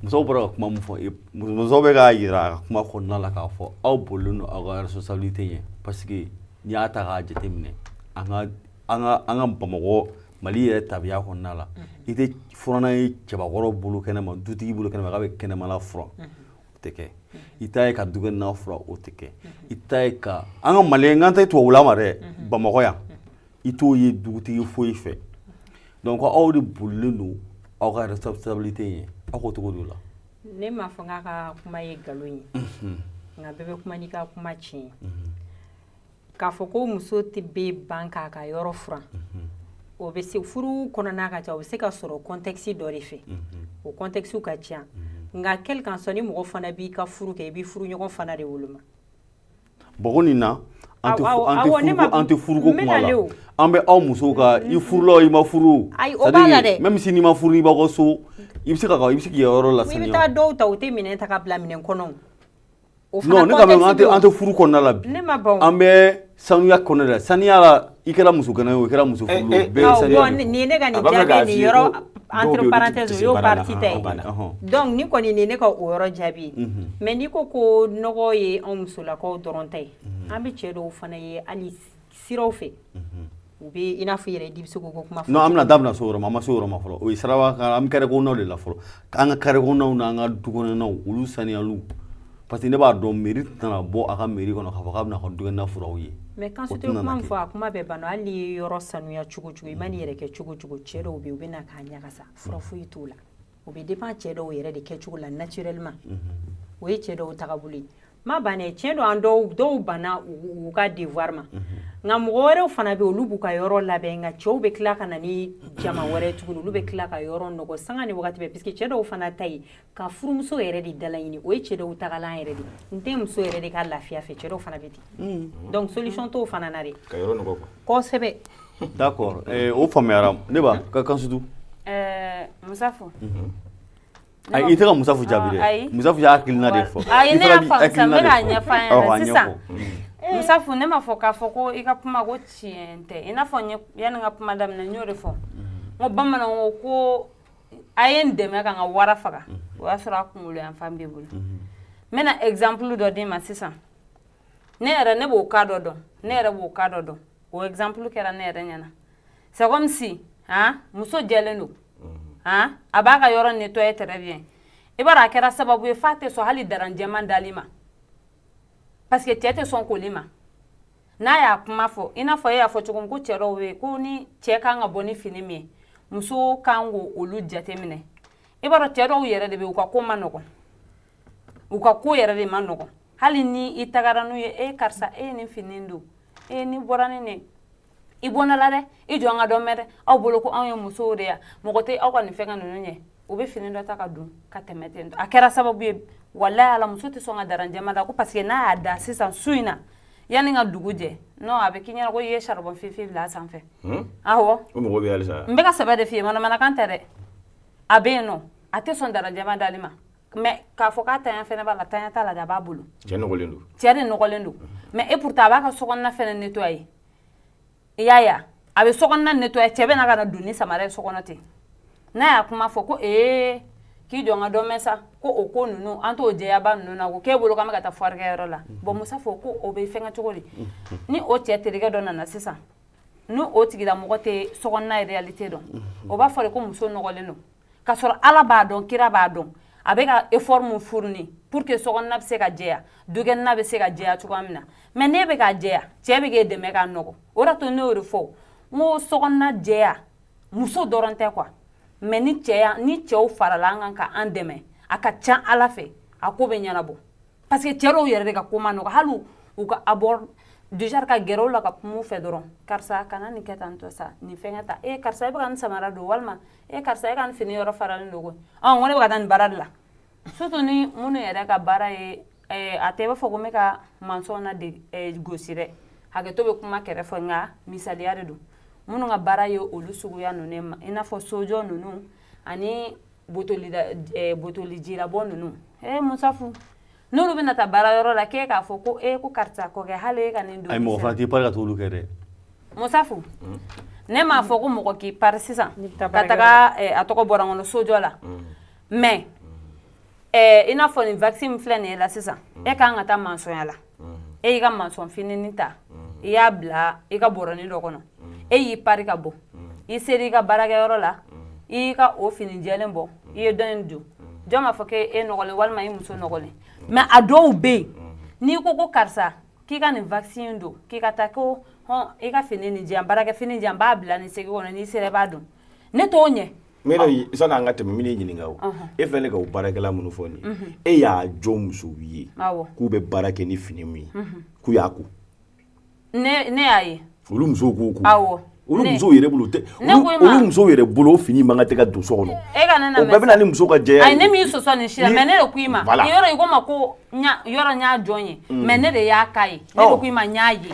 musow bɔra ka kuma min fɔ, musow bɛ k'a yira a ka kuma kɔnɔna la k'a fɔ aw bolilen don aw ka responsabilité ɲɛ, parce que n'i y'a ta k'a jateminɛ, an ka Bamakɔ, Mali yɛrɛ tabiya kɔnɔna la, i tɛ furanna ye cɛbakɔrɔ bolo kɛnɛma, dutigi bolo kɛnɛma k'a bɛ kɛnɛmala furan, o tɛ kɛ. I t'a ye ka dukɛnɛna furan, o tɛ kɛ. I t'a ye ka an ka Mali, n tɛ tubabula ma dɛ, Bamakɔ yan, i t'o ye dugutigi foyi fɛ. Donc aw de bolilen don aw ka responsabilité ɲɛ, aw ko cogo di o la? Ne m'a fɔ k'a ka kuma ye nkalon ye, nka bɛɛ bɛ kuma n'i ka kuma tiɲɛ ye. K'a fɔ ko muso tɛ bɛ ban k'a ka yɔrɔ furan, o bɛ se furu kɔnɔna ka ca, o bɛ se ka sɔrɔ contexte dɔ de fɛ, o contexte ka ca. Nka quel qu'en soit, ni mɔgɔ fana b'i ka furu kɛ, i b'i furu ɲɔgɔn fana de woloma. Bon, nin na an tɛ furuko kuma la, an bɛ aw musow ka, i furula o, i ma furu. Ayi, o b'a la dɛ. Même si n'i ma furu, n'i b'aw ka so, i bɛ se k'i ka yɔrɔ lasaniya. I bɛ taa dɔw ta, u tɛ minɛn ta ka bila minɛn kɔnɔ. O fana Non, ne ka contexte bɛ an tɛ furu kɔnɔna la bi. Ne ma ban o. An bɛ sanuya kɔnɔna la. Saniya la, i kɛra muso gana ye o, i kɛra muso furulen o, bɛɛ ye Awɔ, saniya bon de fɔ. nin ye ne ka A nin b'a fɛ k'a jaabi f'i nin ye yɔrɔ ko dɔw entre bɛ yen, olu tɛ parenthèses se o y'o baara la. partie ta ye. O banna. Donc ni kɔni nin ye ne ka o yɔrɔ jaabi ye. Mais n'i ko ko nɔgɔ ye anw musolakaw dɔrɔn ta ye, an bɛ cɛ dɔw fana ye hali siraw fɛ, u bɛ i n'a fɔ i yɛrɛ di bɛ se k'o ko kuma fɔ. Non, an bɛna da bɛna se o yɔrɔ ma, an ma se o yɔrɔ ma fɔlɔ. O ye siraba kan, an bɛ carré kɔnɔnaw de la fɔlɔ. An ka carré kɔnɔnaw n'an ka du kɔnɔnaw, olu saniyaliw. Parce que ne b'a dɔn mairie tɛna bɔ a ka mairie kɔnɔ k'a fɔ k'a bɛna ka dukɛnɛna fura aw ye. Mais kan O tɛ tɛna kuma na min kɛ. fɔ, a kuma bɛɛ banna. Hali n'i ye yɔrɔ sanuya cogo cogo, i man'i yɛrɛ kɛ cogo cogo, cɛ dɔw bɛ yen, u bɛ na k'a ɲagasa, fura foyi t'o la. O bɛ dépend cɛ dɔw yɛrɛ de kɛcogo la naturellement. O ye cɛ dɔw tagabolo ye. Ma ban dɛ, tiɲɛ don, an dɔw dɔw banna u ka devoir ma, nka mɔgɔ wɛrɛw fana bɛ yen, olu b'u ka yɔrɔ labɛn, nka cɛw bɛ tila ka na ni jama wɛrɛ tuguni, olu bɛ tila ka yɔrɔ nɔgɔ sanga ni wagati bɛɛ, puisque cɛ dɔw fana ta ye ka furumuso yɛrɛ de dalaɲini. O ye cɛ dɔw tagalan yɛrɛ de, n tɛ muso yɛrɛ de ka lafiya fɛ. Cɛ dɔw fana bɛ ten, donc solution t'o fana na dɛ. Ka yɔrɔ nɔgɔ quoi. Kosɛbɛ. D'accord, o faamuyara. Ne ba ka kan sutu. Musafu. Ayi, i tɛ ka Musafu jaabi dɛ. Ayi. Musafu y'a hakilina de fɔ. Ayi, I ne fana y'a b'i faamu sisan, n hakilina bɛ de k'a fɔ. ɲɛfɔ an Awɔ, ɲɛna a sisan. ɲɛfɔ. Musafu, ne m'a fɔ k'a fɔ ko i ka kuma ko tiɲɛ tɛ. I n'a fɔ n ye yanni n ka kuma daminɛ, n y'o de fɔ. N ko bamananw ko ko a ye n dɛmɛ ka n ka wara faga, o y'a sɔrɔ a kunkolo yanfan b'i bolo. N bɛna exemple dɔ d'i ma sisan. Ne yɛrɛ, ne b'o cas dɔ dɔn. Ne yɛrɛ b'o cas dɔ dɔn. O exemple kɛra ne yɛrɛ ɲɛna. C'est comme si han muso jɛlen don. Han a b'a ka yɔrɔ nettoyer très bien. I b'a dɔn a kɛra sababu ye f'a tɛ sɔn hali daran jɛman dali ma. Parce que cɛ tɛ sɔn koli ma. N'a y'a kuma fɔ, i n'a fɔ e y'a fɔ cogo min ko cɛ dɔw bɛ yen ko ni cɛ kan ka bɔ ni fini min ye, muso kan k'olu jateminɛ. I b'a dɔn cɛ dɔw yɛrɛ de bɛ yen, u ka ko man nɔgɔn. U ka ko yɛrɛ de man nɔgɔn. Hali ni i tagara n'u ye, e karisa, e ye nin fini don, e ni bɔra ni nin i bɔnna la dɛ, i jɔ an ka dɔ mɛn dɛ, aw bolo ko anw ye musow de ya, mɔgɔ tɛ aw ka nin fɛngɛ ninnu ɲɛ. U bɛ fini dɔ ta ka don ka tɛmɛ ten. A kɛra sababu ye, walayi ala, muso tɛ sɔn ka daran jɛman da ko parce que n'a y'a da sisan su in na, yanni ka dugu jɛ, non, a bɛ k'i ɲɛna ko i ye charbon finfin bila a sanfɛ. Awɔ. O mɔgɔ bɛ halisa. N bɛ ka sɛbɛ de f'i ye, manamanakan tɛ dɛ. A bɛ yen nɔ, a tɛ sɔn daran jɛman dali ma, mais k'a fɔ k'a tanya fɛnɛ b'a la, tanya t'a la dɛ, a b'a bolo. Cɛ nɔgɔlen don. Cɛ de nɔgɔlen don, mais et pourtant a b'a ka sokɔnɔna fɛnɛ nettoyer. I y'a ye, a bɛ sokɔnɔna nettoyer, cɛ bɛ na ka na don ni samara ye so kɔnɔ ten. N'a y'a kuma fɔ ko ee, k'i jɔ n ka dɔ mɛn sa, ko o ko ninnu an t'o jɛyaba ninnu na, ko k'e bolo k'an bɛ ka taa foire kɛyɔrɔ la. Bon, Musa fɔ ko o bɛ fɛngɛ cogo di ni o cɛ terikɛ dɔ nana sisan, ni o tigilamɔgɔ tɛ sokɔnɔna réalité dɔn, o b'a fɔ de ko muso nɔgɔlen don, k'a sɔrɔ Ala b'a dɔn, kira b'a dɔn, a bɛ ka effort mun fourni pour que sokɔnɔna bɛ se ka jɛya, dukɛnɛna bɛ se ka jɛya cogoya min na. Mais n'e bɛ k'a jɛya, cɛ bɛ k'e dɛmɛ k'a nɔgɔ. O de to ne y'o de fɔ, n ko sokɔnɔna jɛya muso dɔrɔn tɛ quoi, mais ni cɛya ni cɛw farala an kan ka an dɛmɛ, a ka ca Ala fɛ a ko bɛ ɲɛnabɔ. Parce que cɛ dɔw yɛrɛ de ka ko ma nɔgɔ, hali u ka abord déjà, ka gɛrɛ u la ka kuma u fɛ dɔrɔn, karisa kana nin kɛ tan tɔ sa, nin fɛngɛ ta, e karisa e bɛ ka nin samara don, walima e karisa e ka nin fini yɔrɔ faralen don koyi, ɔn ko ne bɛ ka taa nin baara de la. Surtout ni minnu yɛrɛ ka baara ye, a tɛ i b'a fɔ ko n bɛ ka maçon na de gosi dɛ, hakɛto bɛ kuma kɛrɛfɛ, nka misaliya de don. Minnu ka baara ye olu suguya ninnu ye, i n'a fɔ sojɔ ninnu ani botoli jilabɔ ninnu, Musafu, n'olu bɛna taa baarayɔrɔ la, k'e k'a fɔ ko e ko karisa kɔkɛ, hali e ka nin don. Ayi, mɔgɔ fana t'i pari ka t'olu kɛ dɛ. Musafu, ne m'a fɔ ko mɔgɔ k'i pari sisan ka taga a tɔgɔ bɔra n kɔnɔ, sojɔ la, mais i n'a fɔ nin vaccin min filɛ nin ye la sisan, e kan ka taa maçon la, e y'i ka maçon fininin ta, i y'a bila i ka bɔrɔnin dɔ kɔnɔ, e y'i pari ka bɔ, i sera i ka baarakɛyɔrɔ la, i y'i ka o fini jɛlen bɔ, i ye dɔ in don, jɔn b'a fɔ k'e nɔgɔlen walima i muso nɔgɔlen? Mais a dɔw bɛ yen, n'i ko ko karisa k'i ka nin vaccin don, k'i ka taa, ko hɔn i ka fini nin di yan, baarakɛ fini di yan, n b'a bila nin segi kɔnɔ, n'i sera i b'a don, ne t'o ɲɛ. Mais sani an ka tɛmɛ, min ɲininka o, e filɛ ne ka o baarakɛla minnu fɔ nin ye, e y'a jɔ musow ye k'u bɛ baara kɛ ni fini min ye, k'u y'a ko? Ne y'a ye. Olu musow k'o ko? Awɔ. Olu musow yɛrɛ bolo tɛ, olu musow yɛrɛ bolo o fini man kan tɛ ka don so kɔnɔ. E ka ne o bɛɛ bɛ na ni muso ka jɛya. Ayi, ne m'i sɔsɔ nin si la, mais ne de ko i ma yɔrɔ i ko ma ko yɔrɔ n y'a jɔn ye, mais ne de y'a k'a ye. Ne de ko i ma n y'a ye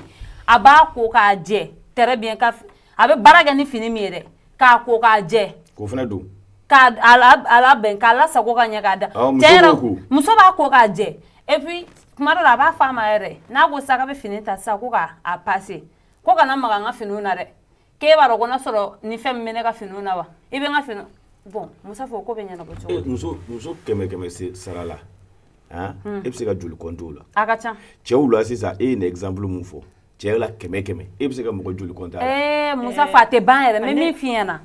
a b'a ko k'a jɛ très bien, ka a bɛ baara kɛ ni fini min ye dɛ, k'a ko k'a jɛ. K'o fana don. K'a labɛn k'a lasago ka ɲɛ k'a da. Cɛ yɛrɛ muso b'a ko k'a jɛ, et puis Kuma dɔ la a b'a fɔ a ma yɛrɛ, n'a ko sisan k'a bɛ fini ta sisan ko k'a passer, ko kana maga n ka finiw na dɛ, k'e b'a dɔn ko n'a sɔrɔ ni fɛn min bɛ ne ka finiw na wa, i bɛ n ka fini. Bon, Musa, o ko bɛ ɲɛnabɔ cogo di? Muso 100 100 sara la, han, e bɛ se ka joli compter o la? A ka ca. Cɛw la sisan, e ye nin exemple mun fɔ, cɛ la 100 100, e bɛ se ka mɔgɔ joli compter a la? Musa, a tɛ ban yɛrɛ. N bɛ min f'i ɲɛna,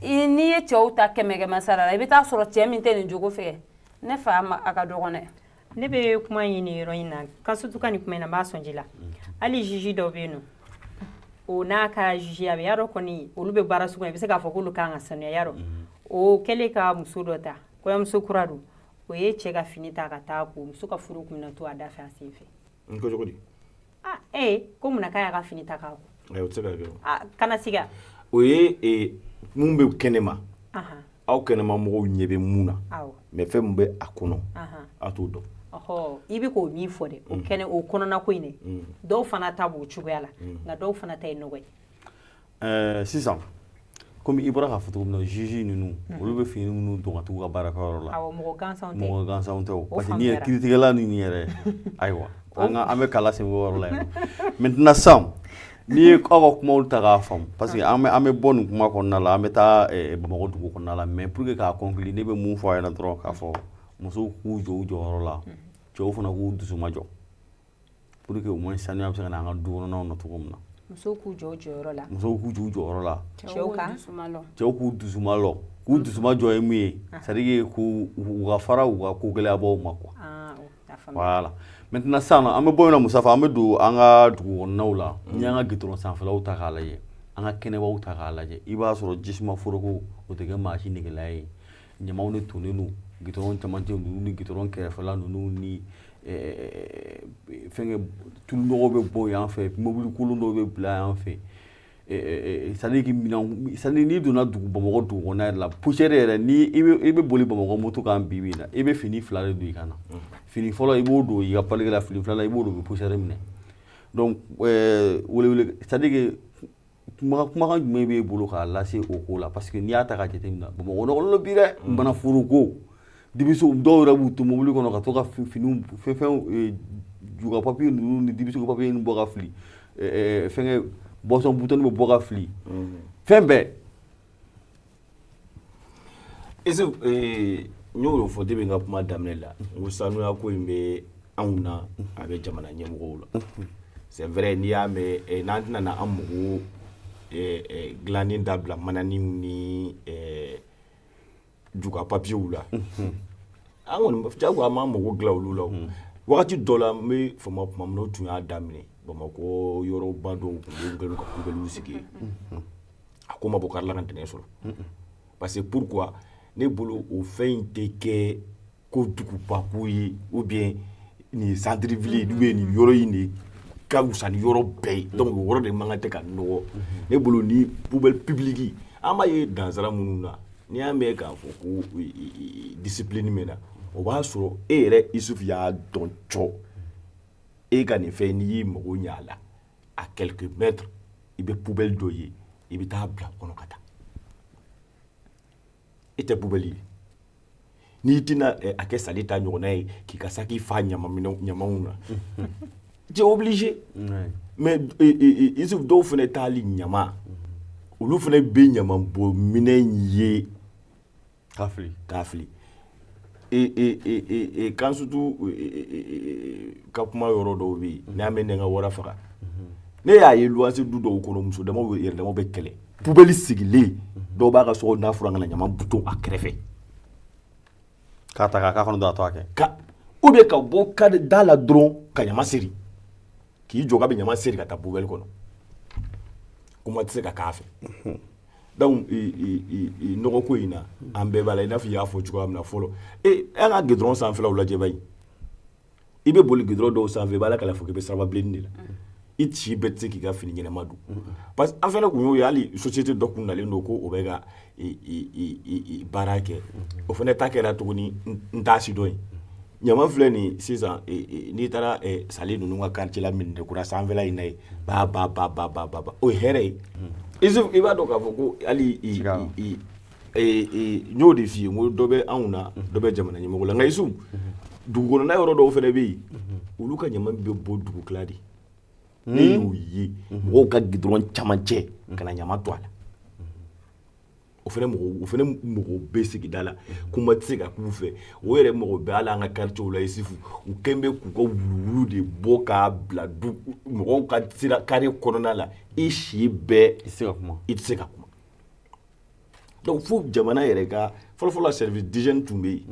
n'i ye cɛw ta 100 100 sara la, i bɛ taa sɔrɔ cɛ min tɛ nin jogo fɛ, ne fa ma, a ka dɔgɔn dɛ. Ne bɛ kuma ɲini yɔrɔ in na ka surtout ka nin kuma in na, n b'a sɔn ji la. Hali juge dɔ bɛ yen nɔ, o n'a ka juge a bɛ yarɔ kɔni, olu bɛ baara sugu, i bɛ se k'a fɔ k'olu kan ka sanuya yarɔ. O kɛlen ka muso dɔ ta, kɔɲɔmuso kura don, o ye cɛ ka fini ta ka taa ko muso ka furu kun bɛna to a da fɛ a sen fɛ. N ko cogo di? Ah, ee, ko munna k'a y'a ka fini ta k'a ko? Ayi, o tɛ se ka kɛ o. Ah, kana siga. O ye mun bɛ kɛnɛma, aw kɛnɛma mɔgɔw ɲɛ bɛ mun na, mais fɛn min bɛ a kɔnɔ, aw t'o dɔn. Ɔhɔ, i bɛ k'o min fɔ dɛ, o kɛnɛ o kɔnɔna ko in dɛ, dɔw fana ta b'o cogoya la, nka dɔw fana ta ye nɔgɔ ye. Sisan komi i bɔra k'a fɔ cogo min na, juge ninnu, olu bɛ fini minnu don ka t'u ka baarakɛyɔrɔ la. Awɔ, mɔgɔ gansanw tɛ. Mɔgɔ gansanw tɛ o, parce que n'i ye kiiritigɛla ninnu yɛrɛ, ayiwa, an ka an bɛ kala sen o yɔrɔ la yen. Maintenant sisan, n'i ye aw ka kumaw ta k'a faamu, parce que an bɛ bɔ nin kuma kɔnɔna la, an bɛ taa Bamakɔ dugu kɔnɔna la, mais pour que k'a conclure, ne bɛ mun fɔ a ɲɛna dɔrɔn, k'a fɔ musow k'u jɔ u jɔyɔrɔ la, cɛw fana k'u dusu majɔ, pour que au moins sanuya bɛ se ka na an ka du kɔnɔnaw na cogo min na. Musow k'u jɔ u jɔyɔrɔ la. Musow k'u jɔ u jɔyɔrɔ la. Cɛw ka Cɛw k'u dusuma lɔ, k'u dusuma jɔ ye mun ye? C'est à dire k'u u ka fara u ka ko gɛlɛyabaw ma quoi. Voilà. Maintenant sisan nɔ, an bɛ bɔ yen nɔ, Musafa, an bɛ don an ka dugu kɔnɔnaw la. N'i y'an ka goudron sanfɛlaw ta k'a lajɛ, an ka kɛnɛbaw ta k'a lajɛ, i b'a sɔrɔ jisuma foroko, o tɛ kɛ maa si negela ye. Ɲamaw de tonnen don goudron camancɛ ninnu ni goudron kɛrɛfɛla ninnu ni fɛnkɛ, tulunɔgɔ bɛ bɔ yan fɛ, mobili kolon dɔw bɛ bila yan fɛ. C'est à dire que minɛn, c'est à dire n'i donna dugu, Bamakɔ dugu kɔnɔna yɛrɛ la, poussière yɛrɛ, ni i bɛ boli Bamakɔ moto kan bi bi in na, i bɛ fini fila de don i kan na. Fini fɔlɔ, i b'o don i ka palikɛ la, fini filanan, i b'o don, u bɛ poussière minɛ. Donc welewele, c'est à dire que kumakan jumɛn b'e bolo k'a lase o ko la? Parce que n'i y'a ta k'a jateminɛ, Bamakɔ nɔgɔlen don bi dɛ. Bana foroko dibiso, dɔw yɛrɛ b'u to mobili kɔnɔ ka to ka finiw, fɛn fɛn, juga papier ninnu ni dibiso papier ninnu bɔ ka fili, fɛnkɛ, boisson bouton bɛ bɔ ka fili, fɛn bɛɛ. Ese n y'o fɔ depuis n ka kuma daminɛ la, n ko sanuya ko in bɛ anw na, a bɛ jamana ɲɛmɔgɔw la. C'est vrai, n'i y'a mɛn n'an tɛna na an mago dilanni dabila mananiw ni juga papiyew la, an kɔni jagoya an b'an mago dilan olu la. Wagati dɔ la, n bɛ fama tuma min na, o tun y'a daminɛ, Bamakɔ yɔrɔba dɔw tun bɛ yen, u kɛlen don ka poubelle sigi yen. A ko ma bɔ kari la ka ntɛnɛn sɔrɔ. Parce que pourquoi? Ne bolo, o fɛn in tɛ kɛ ko duguba ko ye, ou bien nin ye centre ville ye, ou bien nin yɔrɔ in de ka wusa ni yɔrɔ bɛɛ ye, donc o yɔrɔ de man kan tɛ ka nɔgɔ. Ne bolo, ni poubelle publique, an b'a ye dansara minnu na, n'i y'a mɛn k'a fɔ ko discipline bɛ na, o b'a sɔrɔ e yɛrɛ Isufu y'a dɔn cɔ, e ka nin fɛn, n'i y'i mago ɲɛ a la, à quelques mètres, i bɛ poubelle dɔ ye, i bɛ taa bila kɔnɔ ka taa. E tɛ poubelle ye, n'i tɛna a kɛ sali ta ɲɔgɔnna ye k'i ka saki fa ɲamanw na, tu es obligé. Mais Isufu, dɔw fana taali ɲama, olu fana bɛ ɲaman bɔ minɛn ye. K'a fili. K'a fili. Kan surtout ka kuma yɔrɔ dɔw bɛ yen, n'i y'a mɛn ne ka wara faga, ne y'a ye luwanse du dɔw kɔnɔ, muso damaw yɛrɛ damaw bɛ kɛlɛ, poubelle sigilen, dɔw b'a ka so kɔnɔ n'a furan ka na ɲaman buton a kɛrɛfɛ. K'a ta k'a k'a kɔnɔ dɔrɔn, a to a kɛ. Ka ou bien ka bɔ ka da la dɔrɔn ka ɲama seri, k'i jɔ k'a bɛ ɲama seri ka taa poubelle kɔnɔ, kuma tɛ se ka k'a fɛ. Donc nɔgɔ ko in na, an bɛɛ b'a la. I n'a fɔ i y'a fɔ cogoya min na fɔlɔ, an ka goudron sanfɛlaw lajɛ ba in, i bɛ boli goudron dɔw sanfɛ, i b'a la k'a fɔ k'i bɛ siraba bilenni de la, i si bɛɛ tɛ se k'i ka fini ɲɛnama don. Parce que an fɛnɛ kun y'o ye, hali société dɔ kun nalen don ko o bɛ ka baara kɛ, o fɛnɛ ta kɛra tuguni n t'a si dɔn ye. Ɲama filɛ nin sisan, n'i taara sali ninnu ka quartier la, Minɛnkura kura sanfɛla in na yen, ba ba ba ba ba ba ba, o ye hɛrɛ ye. Isuf, i b'a dɔn k'a fɔ ko hali n y'o de f'i ye, n ko dɔ bɛ anw na, dɔ bɛ jamana ɲɛmɔgɔ la. Nka Isuf, dugu kɔnɔna yɔrɔ dɔw fɛnɛ bɛ yen. Olu ka ɲama bɛ bɔ dugukila de. Ne y'o ye, mɔgɔw ka gidɔrɔn camancɛ ka na ɲama to a la. O fɛnɛ mɔgɔw bɛ sigida la, kuma tɛ se ka k'u fɛ. O yɛrɛ mɔgɔ bɛ hali an ka quartier la, Isufu, u kɛn bɛ k'u ka wuluwulu de bɔ k'a bila du mɔgɔw ka sira carré kɔnɔna la. I si bɛɛ I tɛ se ka kuma. I tɛ se ka kuma. Donc fo jamana yɛrɛ ka fɔlɔfɔlɔ, service d'hygiène tun bɛ yen,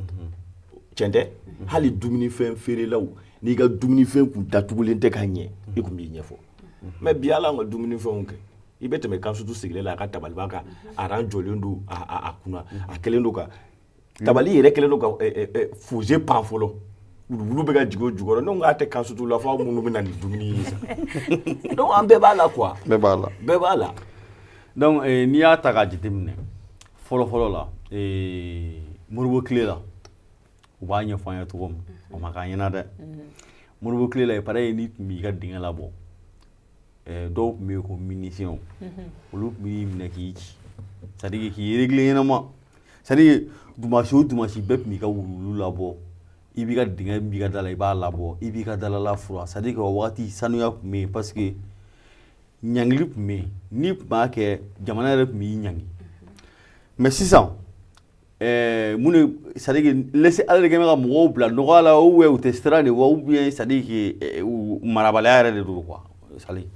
tiɲɛ tɛ? Hali dumunifɛn feerelaw, n'i ka dumunifɛn kun datugulen tɛ ka ɲɛ, i kun b'i ɲɛfɔ. Mais bi, hali an ka dumunifɛnw kɛ, i bɛ tɛmɛ Kansutu sigilen la, a ka tabaliba kan, aran jɔlen don a kunna, a kɛlen don ka tabali yɛrɛ kɛlen don ka fuse pan fɔlɔ, wuluwulu bɛ ka jigin o jukɔrɔ. Ne ko k'a tɛ Kansutu la fo aw minnu bɛ na ni dumuni ye sa. Donc an bɛɛ b'a la quoi. Bɛɛ b'a la. Bɛɛ b'a la. Donc n'i y'a ta k'a jateminɛ, fɔlɔ-fɔlɔ la, Modibo tile la, u b'a ɲɛfɔ an ye cogo min, o ma k'an ɲɛna dɛ. Modibo tile la, il paraît, n'i tun b'i ka dingɛ labɔ, dɔw tun bɛ yen ko miliciens, olu tun b'i minɛ k'i ci, c'est à dire k'i régler ɲɛnama. C'est à dire dimanche o dimanche, bɛɛ tun b'i ka wuluwulu labɔ, i b'i ka dingɛ min b'i ka da la, i b'a labɔ, i b'i ka dalala furan. C'est à dire que o waati sanuya tun bɛ yen, parce que ɲangili tun bɛ yen. N'i tun b'a kɛ, jamana yɛrɛ tun b'i ɲangi. Mais sisan, mun de, c'est à dire que laisser aller de kɛ bɛ ka mɔgɔw bila nɔgɔya la, ou bien u tɛ siran de wa, ou bien c'est à dire que u marabaliya yɛrɛ de don quoi, Sali?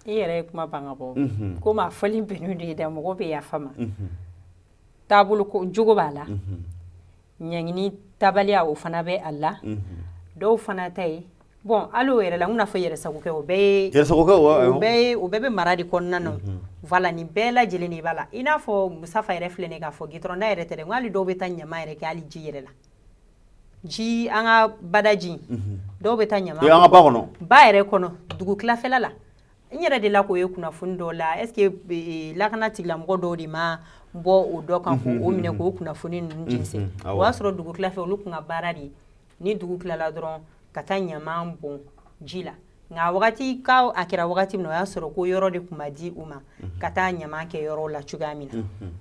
I yɛrɛ ye kuma ban ka bɔ komi a fɔli bɛnnen don i da, mɔgɔ bɛ yafa ma. Taabolo ko jogo b'a la, ɲangini tabaliya o fana bɛ a la. Dɔw fana ta ye, bon, hali o yɛrɛ la, n bɛna fɔ yɛrɛsagokɛ, o bɛɛ ye Yɛrɛsagokɛ wa. O bɛɛ ye, o bɛɛ bɛ mara de kɔnɔna na. Voilà, nin bɛɛ lajɛlen de b'a la. I n'a fɔ Musafa yɛrɛ filɛ nin ye k'a fɔ gitɔrɔn da yɛrɛ tɛ dɛ, n ko hali dɔw bɛ taa ɲama yɛrɛ kɛ hali ji yɛrɛ la, ji an ka badaji, dɔw bɛ taa ɲama An ka ba kɔnɔ. Ba yɛrɛ kɔnɔ, dugu tilafɛla la. N yɛrɛ de la k'o ye kunnafoni dɔw la. Est ce que lakana tigilamɔgɔ dɔw de ma bɔ o dɔ kan k'o minɛ k'o kunnafoni ninnu jɛnsɛn? O y'a sɔrɔ dugu tilafɛ, olu tun ka baara de ye ni dugu tilala dɔrɔn ka taa ɲama bɔn ji la. Nka wagati ka a kɛra wagati min na, o y'a sɔrɔ ko yɔrɔ de tun ma di u ma ka taa ɲama kɛ yɔrɔ la cogoya min na,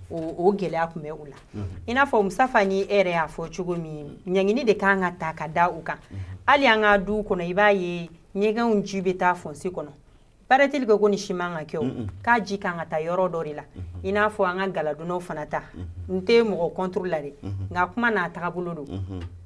o gɛlɛya tun bɛ u la. I n'a fɔ Musafa ni e yɛrɛ y'a fɔ cogo min, ɲangini de kan ka ta ka da u kan. Hali an ka du kɔnɔ, i b'a ye ɲɛgɛnw ji bɛ taa fosse kɔnɔ. Paraît-il que ko nin si man ka kɛ, o k'a ji kan ka taa yɔrɔ dɔ de la. I n'a fɔ an ka galadonnaw fana ta, n tɛ mɔgɔ contre la dɛ, nka kuma n'a tagabolo don.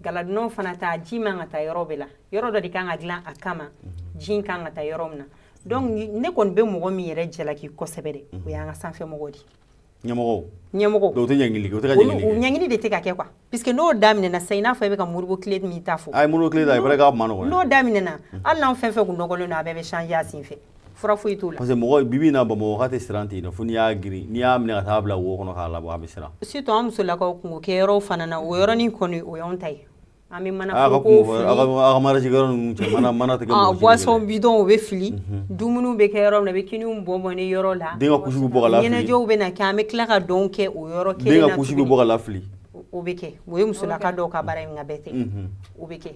Galadonnaw fana ta, ji man ka taa yɔrɔ bɛɛ la, yɔrɔ dɔ de kan ka dilan a kama, ji kan ka taa yɔrɔ min na. Donc ne kɔni bɛ mɔgɔ min yɛrɛ jalaki kosɛbɛ dɛ, o y'an ka sanfɛmɔgɔw de ye. Ɲɛmɔgɔw. Ɲɛmɔgɔw. Dɔw tɛ ɲangili kɛ, o tɛ ka ɲangili kɛ. Ɲangili de tɛ ka kɛ quoi, puisque n'o daminɛna sisan, i n'a fɔ e bɛ ka Modibo tile min ta fɔ. Ayi, Modibo tile ta, il paraît k'a ma nɔgɔn. N'o daminɛna, hali n'anw fɛn fɛn kun nɔgɔlen don, a bɛɛ bɛ changer a sen fɛ, fura foyi t'o la. Parce que mɔgɔ bibi in na, Bamakɔ k'a tɛ siran ten, fo n'i y'a girin, n'i y'a minɛ ka taa bila wo kɔnɔ k'a labɔ, a bɛ siran. Surtout an musolakaw, kungo kɛyɔrɔw fana na, o yɔrɔnin kɔni, o y'anw ta ye. An bɛ mana A ka foroko kungo, fili. a ka mariage kɛyɔrɔ ninnu cɛ, mana mana tɛ kɛ mɔgɔ si. Boisson bidon, o bɛ fili. Dumuniw bɛ kɛ yɔrɔ min na, u bɛ kiniw bɔn bɔn ni yɔrɔ la. Den ka couche bɛ bɔ ka lafili. Ɲɛnajɛw bɛ na kɛ, an bɛ tila ka dɔnw kɛ o yɔrɔ Den kelen ka na couche bɛ tuguni. bɔ ka lafili. O bɛ kɛ, o ye musolaka dɔw ka baara ye, nka bɛɛ tɛ. O bɛ kɛ.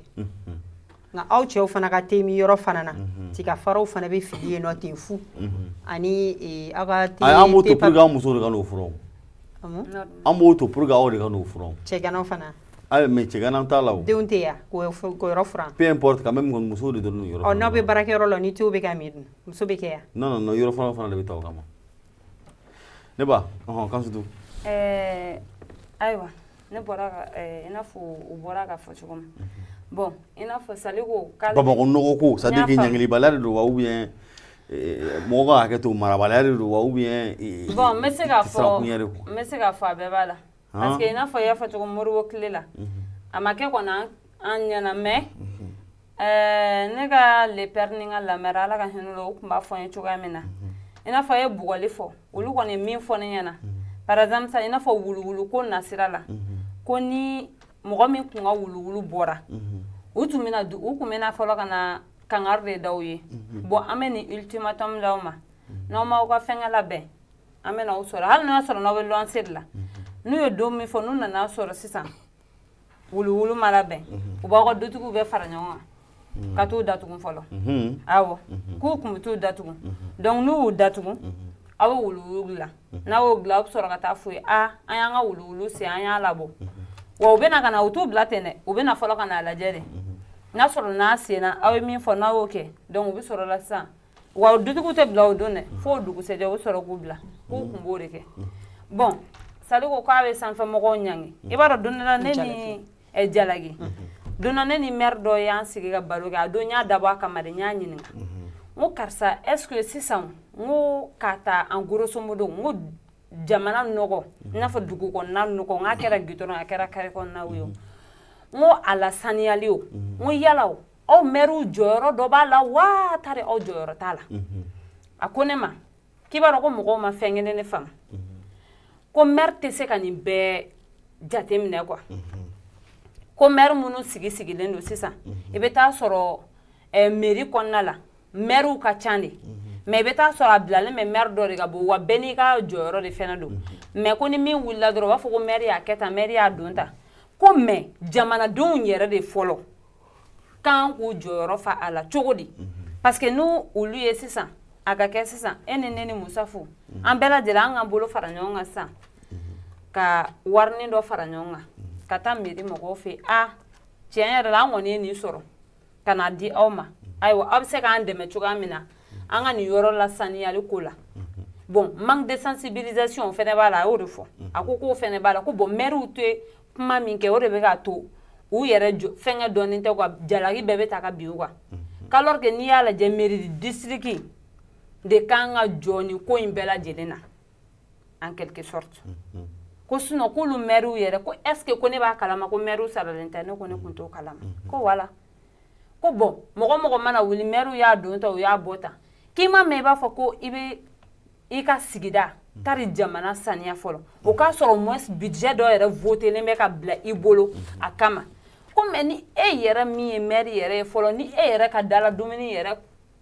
Nka aw cɛw fana ka te min yɔrɔ fana na, tiga faraw fana bɛ fili yen nɔ ten fu ani aw ka te. Ayi, an b'o to pour que an musow de ka n'o furan. An b'o to pour que aw de ka n'o furan. Cɛganaw fana. Ayi, mais cɛgana t'a la o. Denw tɛ yan k'o yɔrɔ furan. Peu importe, quand même, musow de dɔrɔn yɔrɔ. Ɔ, n'aw bɛ baarakɛyɔrɔ la, ni tew bɛ ka min dun, muso bɛ kɛ yan. Non, non, non, yɔrɔ furan fana de bɛ ta o kama. Ne ba, ɔhɔn, Kansutu. Ayiwa, ne bɔra ka i n'a fɔ u bɔra ka fɔ cogo min, bon, i n'a fɔ Sali ko k'ale Bamakɔ nɔgɔ ko, c'est à dire que N y'a faamu. ɲangilibaliya de don wa, ou bien mɔgɔ ka hakɛ to, marabaliya de don wa, ou bien Bon, n bɛ se k'a fɔ sirakunya de quoi. N bɛ se k'a fɔ a bɛɛ b'a la, parce que i n'a fɔ i y'a fɔ cogo min, Modibo tile la, a ma kɛ kɔni an ɲɛna, mais ne ka le père ni n ka la mère, Ala ka hinɛ u la, u tun b'a fɔ n ye cogoya min na, i n'a fɔ a ye bugɔli fɔ, olu kɔni ye min fɔ ne ɲɛna, par exemple sisan, i n'a fɔ wuluwulu ko nasira la, ko ni mɔgɔ min kun ka wuluwulu bɔra, u tun bɛna u tun bɛna fɔlɔ ka na kangari de d'aw ye. Bon, an bɛ nin ultimatum d'aw ma, n'aw m'aw ka fɛngɛ labɛn, an bɛna aw sɔrɔ, hali n'o y'a sɔrɔ n'aw bɛ luwanse de la. N'u ye don min fɔ, n'u nana sɔrɔ sisan wuluwulu ma labɛn, u b'aw ka dutigiw bɛɛ fara ɲɔgɔn kan ka t'u datugu fɔlɔ. Awɔ, k'u kun bɛ t'u datugu. Donc n'u y'u datugu, aw bɛ wuluwulu dilan. N'a y'o dilan, aw bɛ sɔrɔ ka taa f'u ye: a an y'an ka wuluwulu sen, an y'a labɔ. Wa u bɛna ka na, u t'u bila ten dɛ, u bɛna fɔlɔ ka n'a lajɛ de. N'a sɔrɔ n'a senna, aw ye min fɔ, n'a y'o kɛ, donc u bɛ sɔrɔ la sisan. Wa dutigiw tɛ bila o don dɛ, fo o dugusɛjɛ u bɛ sɔrɔ k'u bila, k'u kun b'o de kɛ. Bon, Sali ko k'a bɛ sanfɛmɔgɔw ɲangi. I b'a dɔn, don dɔ la ne ni jalaki don dɔ, ne ni maire dɔ y'an sigi ka baro kɛ. A don n y'a dabɔ a kama de, n y'a ɲininka, n ko karisa, est ce que sisan, n ko k'a ta en grosso modo, n ko jamana nɔgɔ, i n'a fɔ dugu kɔnɔna nɔgɔ, n k'a kɛra goudron, a kɛra carré kɔnɔnaw ye o, n ko a lasaniyali o, n ko yala o aw maires jɔyɔrɔ dɔ b'a la wa tari aw jɔyɔrɔ t'a la? A ko ne ma k'i b'a dɔn ko mɔgɔw ma fɛn kelen de faamu, ko maire tɛ se ka nin bɛɛ jateminɛ quoi. Ko maire minnu sigi sigilen don sisan, i bɛ taa sɔrɔ mairie kɔnɔna la, mairew ka ca de, mais i bɛ taa sɔrɔ a bilalen bɛ maire dɔ de ka bɔ wa bɛɛ n'i ka jɔyɔrɔ de fɛnɛ don. Mais ko ni min wulila dɔrɔn, u b'a fɔ ko maire y'a kɛ tan, maire y'a don tan. Ko mais jamanadenw yɛrɛ de fɔlɔ kan k'u jɔyɔrɔ fa a la cogo di? Parce que n'u olu ye sisan, a ka kɛ sisan e ni ne ni Musafu, an bɛɛ lajɛlen an k'an bolo fara ɲɔgɔn kan sisan ka warinin dɔ fara ɲɔgɔn kan ka taa mairie mɔgɔw fɛ yen. A tiɲɛ yɛrɛ la, an kɔni ye nin sɔrɔ ka n'a di aw ma. Ayiwa, aw bɛ se k'an dɛmɛ cogoya min na an ka nin yɔrɔ la saniyali ko la. Bon, manque de sensibilisation o fɛnɛ b'a la. A y'o de fɔ, a ko k'o fɛnɛ b'a la, ko bon, mairew tɛ kuma min kɛ, o de bɛ k'a to u yɛrɛ jɔ fɛnkɛ dɔɔnin tɛ quoi, jalaki bɛɛ bɛ ta ka bin u kan, qu'alors que n'i y'a lajɛ, mairie district de kan ka jɔ nin ko in bɛɛ lajɛlen na en quelque sorte. Ko sinon k'olu mairew yɛrɛ, ko est ce que ko ne b'a kalama ko mairew saralen tɛ? Ne ko ne kun t'o kalama. Ko voilà, ko bon, mɔgɔ mɔgɔ mana wuli, mairew y'a don tan, u y'a bɔ tan, k'i ma mɛn, i b'a fɔ ko i bɛ i ka sigida tari jamana saniya fɔlɔ, o k'a sɔrɔ au moins budget dɔ yɛrɛ votelen bɛ ka bila i bolo a kama. Ko mais ni e yɛrɛ min ye maire yɛrɛ ye fɔlɔ, ni e yɛrɛ ka dala dumuni yɛrɛ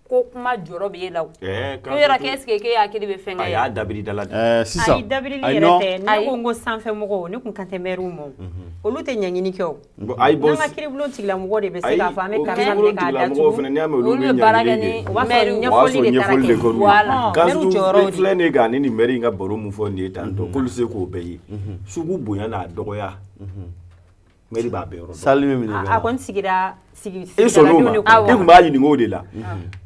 ko kuma jɔrɔ b'e la o, ko yɔrɔ k'est ce que k'e hakili bɛ fɛn kɛ? A y'a dabiri da la. Sisan ayi, dabirili yɛrɛ tɛ. Ne ko n ko sanfɛ mɔgɔw, ne kun kan tɛ maire ma, olu tɛ ɲɛɲini kɛ o. Ayi, bon, n'an ka kiiribulon tigilamɔgɔw de bɛ se k'a fɔ an bɛ karisa minɛ k'a datugu. Fana n'i y'a mɛn olu bɛ baara kɛ ni o b'a sɔrɔ ɲɛfɔli de taara kɛ. Voilà. Maire jɔyɔrɔ de filɛ nin ye ka ne ni maire in ka baro mun fɔ nin ye tan tɔ, k'olu se k'o bɛɛ ye, sugu bonya n'a dɔgɔya, maire b'a bɛɛ yɔrɔ dɔn. Sali bɛ minɛ. A kɔni sigira sigi. E sɔnn'o ma, e tun b'a ɲininka o de la.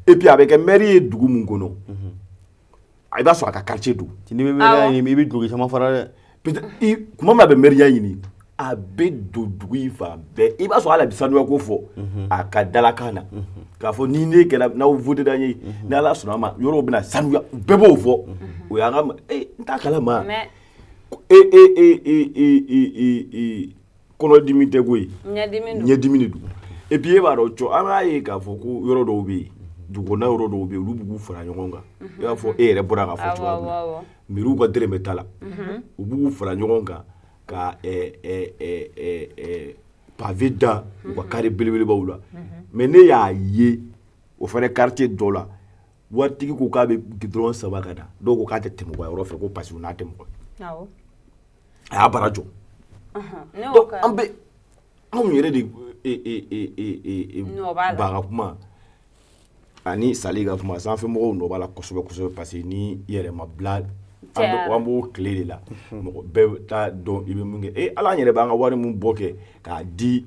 Et puis a bɛ kɛ maire ye dugu mun kɔnɔ, i b'a sɔrɔ a ka quartier don. N'i bɛ maire ɲini, i bɛ duloki caman fara dɛ. Peut-être tuma min a bɛ maire ɲini, a bɛ don dugu in fan bɛɛ, i b'a sɔrɔ hali a bɛ sanuya ko fɔ a ka dalakan na k'a fɔ ni ne kɛra, n'aw voté n ye, ni Ala sɔnna a ma, yɔrɔw bɛna sanuya, bɛɛ b'o fɔ. O y'an ka n t'a kalama. E e e e e e e kɔnɔdimi tɛ koyi, ɲɛdimi de don. Et puis e b'a dɔn cɔ, an b'a ye k'a fɔ ko yɔrɔ dɔw bɛ yen, dugukɔnɔna yɔrɔ dɔw bɛ yen, olu b'u fara ɲɔgɔn kan, i b'a fɔ e yɛrɛ bɔra k'a fɔ cogoya min na, mairie ka dɛrɛmɛ t'a la, u b'u fara ɲɔgɔn kan ka pavé da u ka carré belebelebaw la. Mais ne y'a ye o fana quartier dɔ la, waritigi ko k'a bɛ goudron saba ka na, dɔw ko k'a tɛ tɛmɛ u ka yɔrɔ fɛ, ko parce que u n'a tɛ mɔgɔ ye, a y'a bara jɔ. Donc an bɛ anw yɛrɛ de ba ka kuma ani Sali ka kuma, sanfɛmɔgɔw nɔ b'a la kosɛbɛ kosɛbɛ, parce que ni i yɛrɛ ma bila, an b'o tile de la, mɔgɔ bɛɛ t'a dɔn i bɛ mun kɛ. E Ala, an yɛrɛ b'an ka wari mun bɔ kɛ k'a di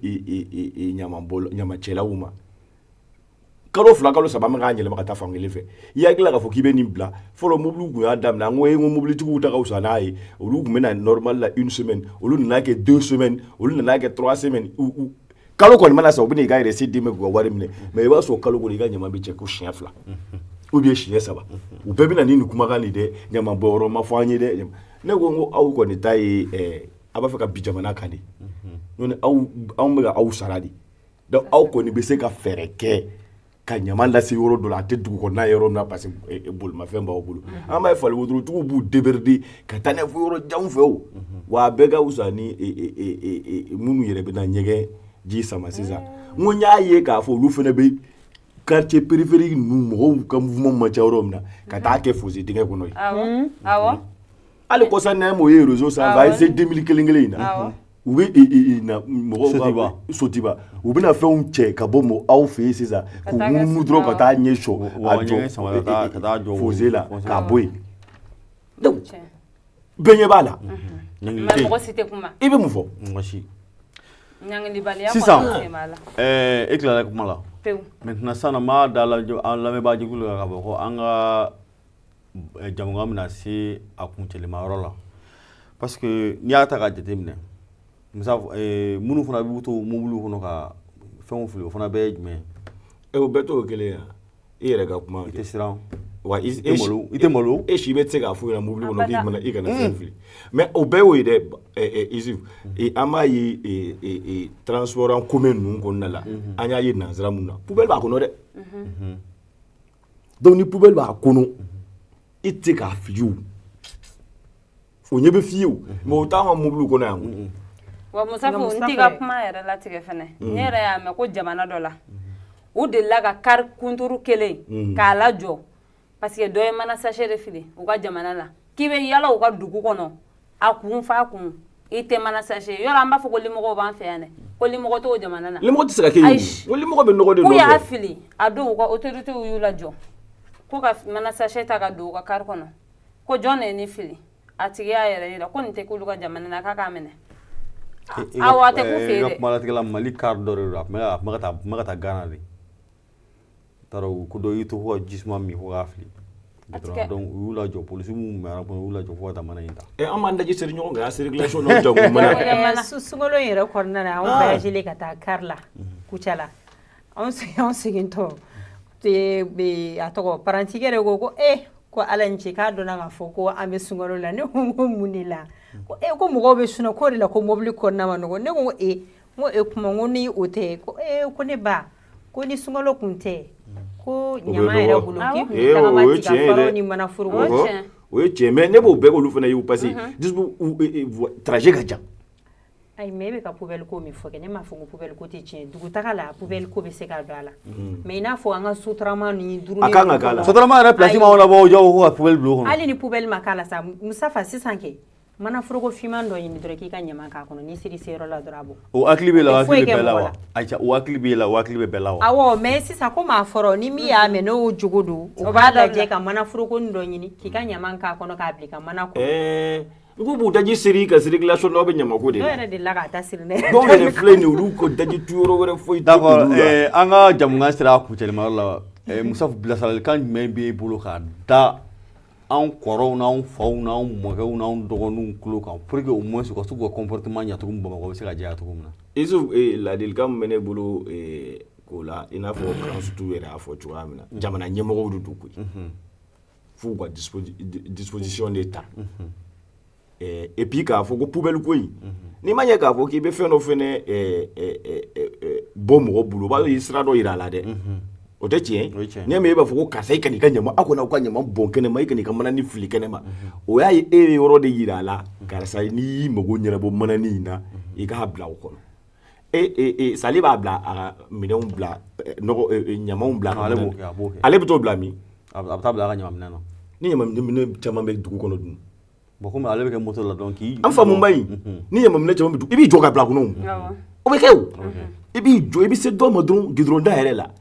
ɲamacɛlaw ma, kalo 2, kalo 3, an bɛ k'a yɛlɛma ka taa fan kelen fɛ. I hakili la k'a fɔ k'i bɛ nin bila fɔlɔ, mobiliw tun y'a daminɛ, an ko e, ko mobilitigiw ta ka fisa n'a ye, olu tun bɛ na normal la une semaine, olu nana kɛ 2 semaines, olu nana kɛ 3 semaines. Kalo kɔni mana sa, u bɛ n'i ka reçu d'i ma k'u ka wari minɛ, mais i b'a sɔrɔ kalo kɔnɔ i ka ɲama bɛ cɛ ko siɲɛ 2 ou bien siɲɛ 3. U bɛɛ bɛ na ni nin kumakan nin dɛ, ɲama bɔyɔrɔ ma fɔ an ye dɛ. Ne ko n ko aw kɔni ta ye a b'a fɛ ka bi jamana kan de, n'o aw, anw bɛ ka aw sara de, donc aw kɔni bɛ se ka fɛɛrɛ kɛ ka ɲama lase yɔrɔ dɔ la, a tɛ dugu kɔnɔna yɔrɔ min na, parce que bolimafɛn b'aw bolo. An b'a ye fali wotorotigiw b'u déborder ka taa n'a ye fo yɔrɔ janw fɛ o, wa a bɛɛ ka fisa ni minnu yɛrɛ bɛ na ɲɛgɛn ji sama sisan. N ko n y'a ye k'a fɔ olu fana bɛ quartier périphérique ninnu, mɔgɔw ka mouvement man ca yɔrɔ min na, ka taa kɛ fossé dingɛ kɔnɔ yen. Hali kɔsa n'a m'o ye réseau sanfɛ, a ye se 2000 kelen kelen in na, u bɛ na mɔgɔw ka Sotiba, u bɛna fɛnw cɛ ka bɔ aw fɛ yen sisan k'u munumunu dɔrɔn ka taa ɲɛ sɔ a jɔ fossé la k'a bɔ yen. Donc bɛɛ ɲɛ b'a la. Mɔgɔ si tɛ kuma. I bɛ mun fɔ? Mɔgɔ si. Ɲangilibaliya Sisan. kɔni sen b'a la. E tilala kuma la. Pewu. Maintenant sisan n b'a da la an lamɛnbaajɛkulu la k'a fɔ ko an ka jamukan bɛna se a kuncɛlima yɔrɔ la, parce que n'i y'a ta k'a jateminɛ, Musa, minnu fana b'u to mobiliw kɔnɔ ka fɛnw fili, o fana bɛɛ ye jumɛn ye? E, o bɛɛ t'o kelen ye wa? I yɛrɛ ka kuma. I tɛ siran. Wa i I tɛ malo, i tɛ malo. E si bɛ se k'a f'u ɲɛna mobili kɔnɔ k'i Abada. mana i kana fɛn fili, mais o bɛɛ y'o ye dɛ. Isuf, an b'a ye transport en commun ninnu kɔnɔna la, an y'a ye nanzara mun na, poubelle b'a kɔnɔ dɛ. Donc ni poubelle b'a kɔnɔ, i tɛ se k'a fili, o o ɲɛ bɛ f'i ye o, mais o t'an ka mobiliw kɔnɔ yan koyi. Wa Musafu, Nka n t'i Mustafa ka ye- kuma yɛrɛ latigɛ fɛnɛ. Ne yɛrɛ y'a mɛn ko jamana dɔ la, u delila ka kari kunturu kelen k'a lajɔ, parce que dɔ ye mana sachet de fili u ka jamana la, k'i bɛ yala u ka dugu kɔnɔ, a kun fa kun, i tɛ mana sachet yɔrɔ. An b'a fɔ ko limɔgɔw b'an fɛ yan dɛ, ko limɔgɔ t'o jamana na. Limɔgɔ tɛ se ka kɛ yen. Ayi. O ko limɔgɔ bɛ nɔgɔ de K'u y'a nɔfɛ. fili a don, u ka autorités y'u lajɔ ko ka mana sachet ta ka don u ka kari kɔnɔ, ko jɔn de ye nin fili? A tigi y'a yɛrɛ yira ko nin tɛ k'olu ka jamana na, k'a k'a minɛ. Awɔ, a tɛ k'u fɛ I yen ka dɛ. kuma latigɛ la, Mali car dɔ de don, a tun bɛ ka taa Ghana de. Taara ko dɔ y'i to ko ka jisuma min ko k'a fili. A ti kɛ. Donc u y'u lajɔ, polisi mun bɛ kɔnɔ, u y'u lajɔ fo ka taa mana in ta. An b'an daji seri ɲɔgɔn kan, an circulation n'o jago mana. Jago. Sunkalo in yɛrɛ kɔnɔna na, anw voyagelen ka taa car la Kucala, anw segintɔ a tɔgɔ parantikɛ de ko ko e ko Ala ni ce k'a dɔnna k'a fɔ ko an bɛ sunkalo la. Ne ko n ko mun de la? Ko e ko mɔgɔw bɛ sunɔ k'o de la, ko mobili kɔnɔna ma nɔgɔ. Ne ko e n ko e kuma n ko ni o tɛ, ko e ko ne ba, ko ni sunkalo kun tɛ, ko O bɛ ɲama yɛrɛ nɔgɔ. bolo k'i kun Eh, bɛ tagama o ye tiga tiɲɛ ye faraw dɛ. ni mana foroko. O ye Ɔhɔ, tiɲɛ. O ye tiɲɛ, mais ne b'o bɛɛ k'olu fana ye o, parce que trajet ka jan. Ayi, mais e bɛ ka poubelle ko min fɔ kɛ, ne m'a fɔ ko poubelle ko tɛ tiɲɛ. Dugutaga la, poubelle ko bɛ se ka don a la, mais i n'a fɔ an ka sotarama ni duuru. A kan ka k'a la. Sotarama yɛrɛ place m'anw labɔ, o jago ko ka poubelle bila o kɔnɔ. Hali ni poubelle ma k'a la sa, Musafa, sisan kɛ mana foroko finman dɔ ɲini dɔrɔn k'i ka ɲama k'a kɔnɔ, n'i ser'i seyɔrɔ la dɔrɔn, a bɔ. O hakili b'e la, o O tɛ foyi hakili bɛ kɛ bɛɛ la mɔgɔ wa? la. Ayiwa, o hakili b'e la, o hakili bɛ bɛɛ la wa? Awɔ, mais sisan komi a fɔra, ni min y'a mɛn n'o jogo don, o O b'a b'a lajɛ dabila. ka mana foroko dɔ ɲini k'i ka ɲama k'a kɔnɔ k'a bila i ka mana kɔnɔ. N ko b'u daji seri ka circulation na, aw bɛ ɲamako de Dɔw la. yɛrɛ delila k'a ta siri ne. Dɔw yɛrɛ filɛ nin ye, olu ko daji tu yɔrɔ wɛrɛ foyi tɛ D'accord, olu la. An ka jamukan sera a kuncɛlima yɔrɔ la. Musa, bilasiralikan jumɛn b'e bolo k'a da anw kɔrɔw n'anw faw n'anw mɔkɛw n'anw dɔgɔninw tulo kan, pour que au moins u ka se k'u ka comportement ɲɛ cogo min, Bamakɔ bɛ se ka jɛya cogo min na? Isuf, ladilikan min bɛ ne bolo k'o la, i n'a fɔ Karansutu yɛrɛ y'a fɔ cogoya min na, jamana ɲɛmɔgɔw de don koyi, f'u ka disposition de ta. Et puis k'a fɔ ko poubelle ko in, n'i ma ɲɛ k'a fɔ k'i bɛ fɛn dɔ fɛnɛ bɔ mɔgɔ bolo, o b'a sɔrɔ i ye sira dɔ yira a la dɛ. O tɛ tiɲɛ? O ye tiɲɛ. N'i y'a mɛn e b'a fɔ ko karisa, i kan'i ka ɲama, aw kana aw ka ɲama bɔn kɛnɛma, i kan'i ka manani fili kɛnɛma, o y'a ye e ye yɔrɔ de yira a la, karisa, n'i y'i mago ɲɛnabɔ manani in na, i k'a bila o kɔnɔ. E e e Sali b'a bila a ka minɛnw bila nɔgɔ ɲamanw bila a ka Ale b'o minɛn. kɛ, a b'o kɛ. Ale bɛ t'o bila min? A bɛ taa bila a ka ɲamanminɛn na. Ni ɲamanminɛ caman bɛ dugu kɔnɔ dun? Bon, komi ale bɛ kɛ moto la, donc k'i An faamuba in, ni ɲamanminɛ caman bɛ dugu, i b'i jɔ ka bila a kɔnɔ o. Awɔ. O bɛ kɛ o, i b'i jɔ, i bɛ se dɔ ma dɔrɔn goudron da yɛrɛ la,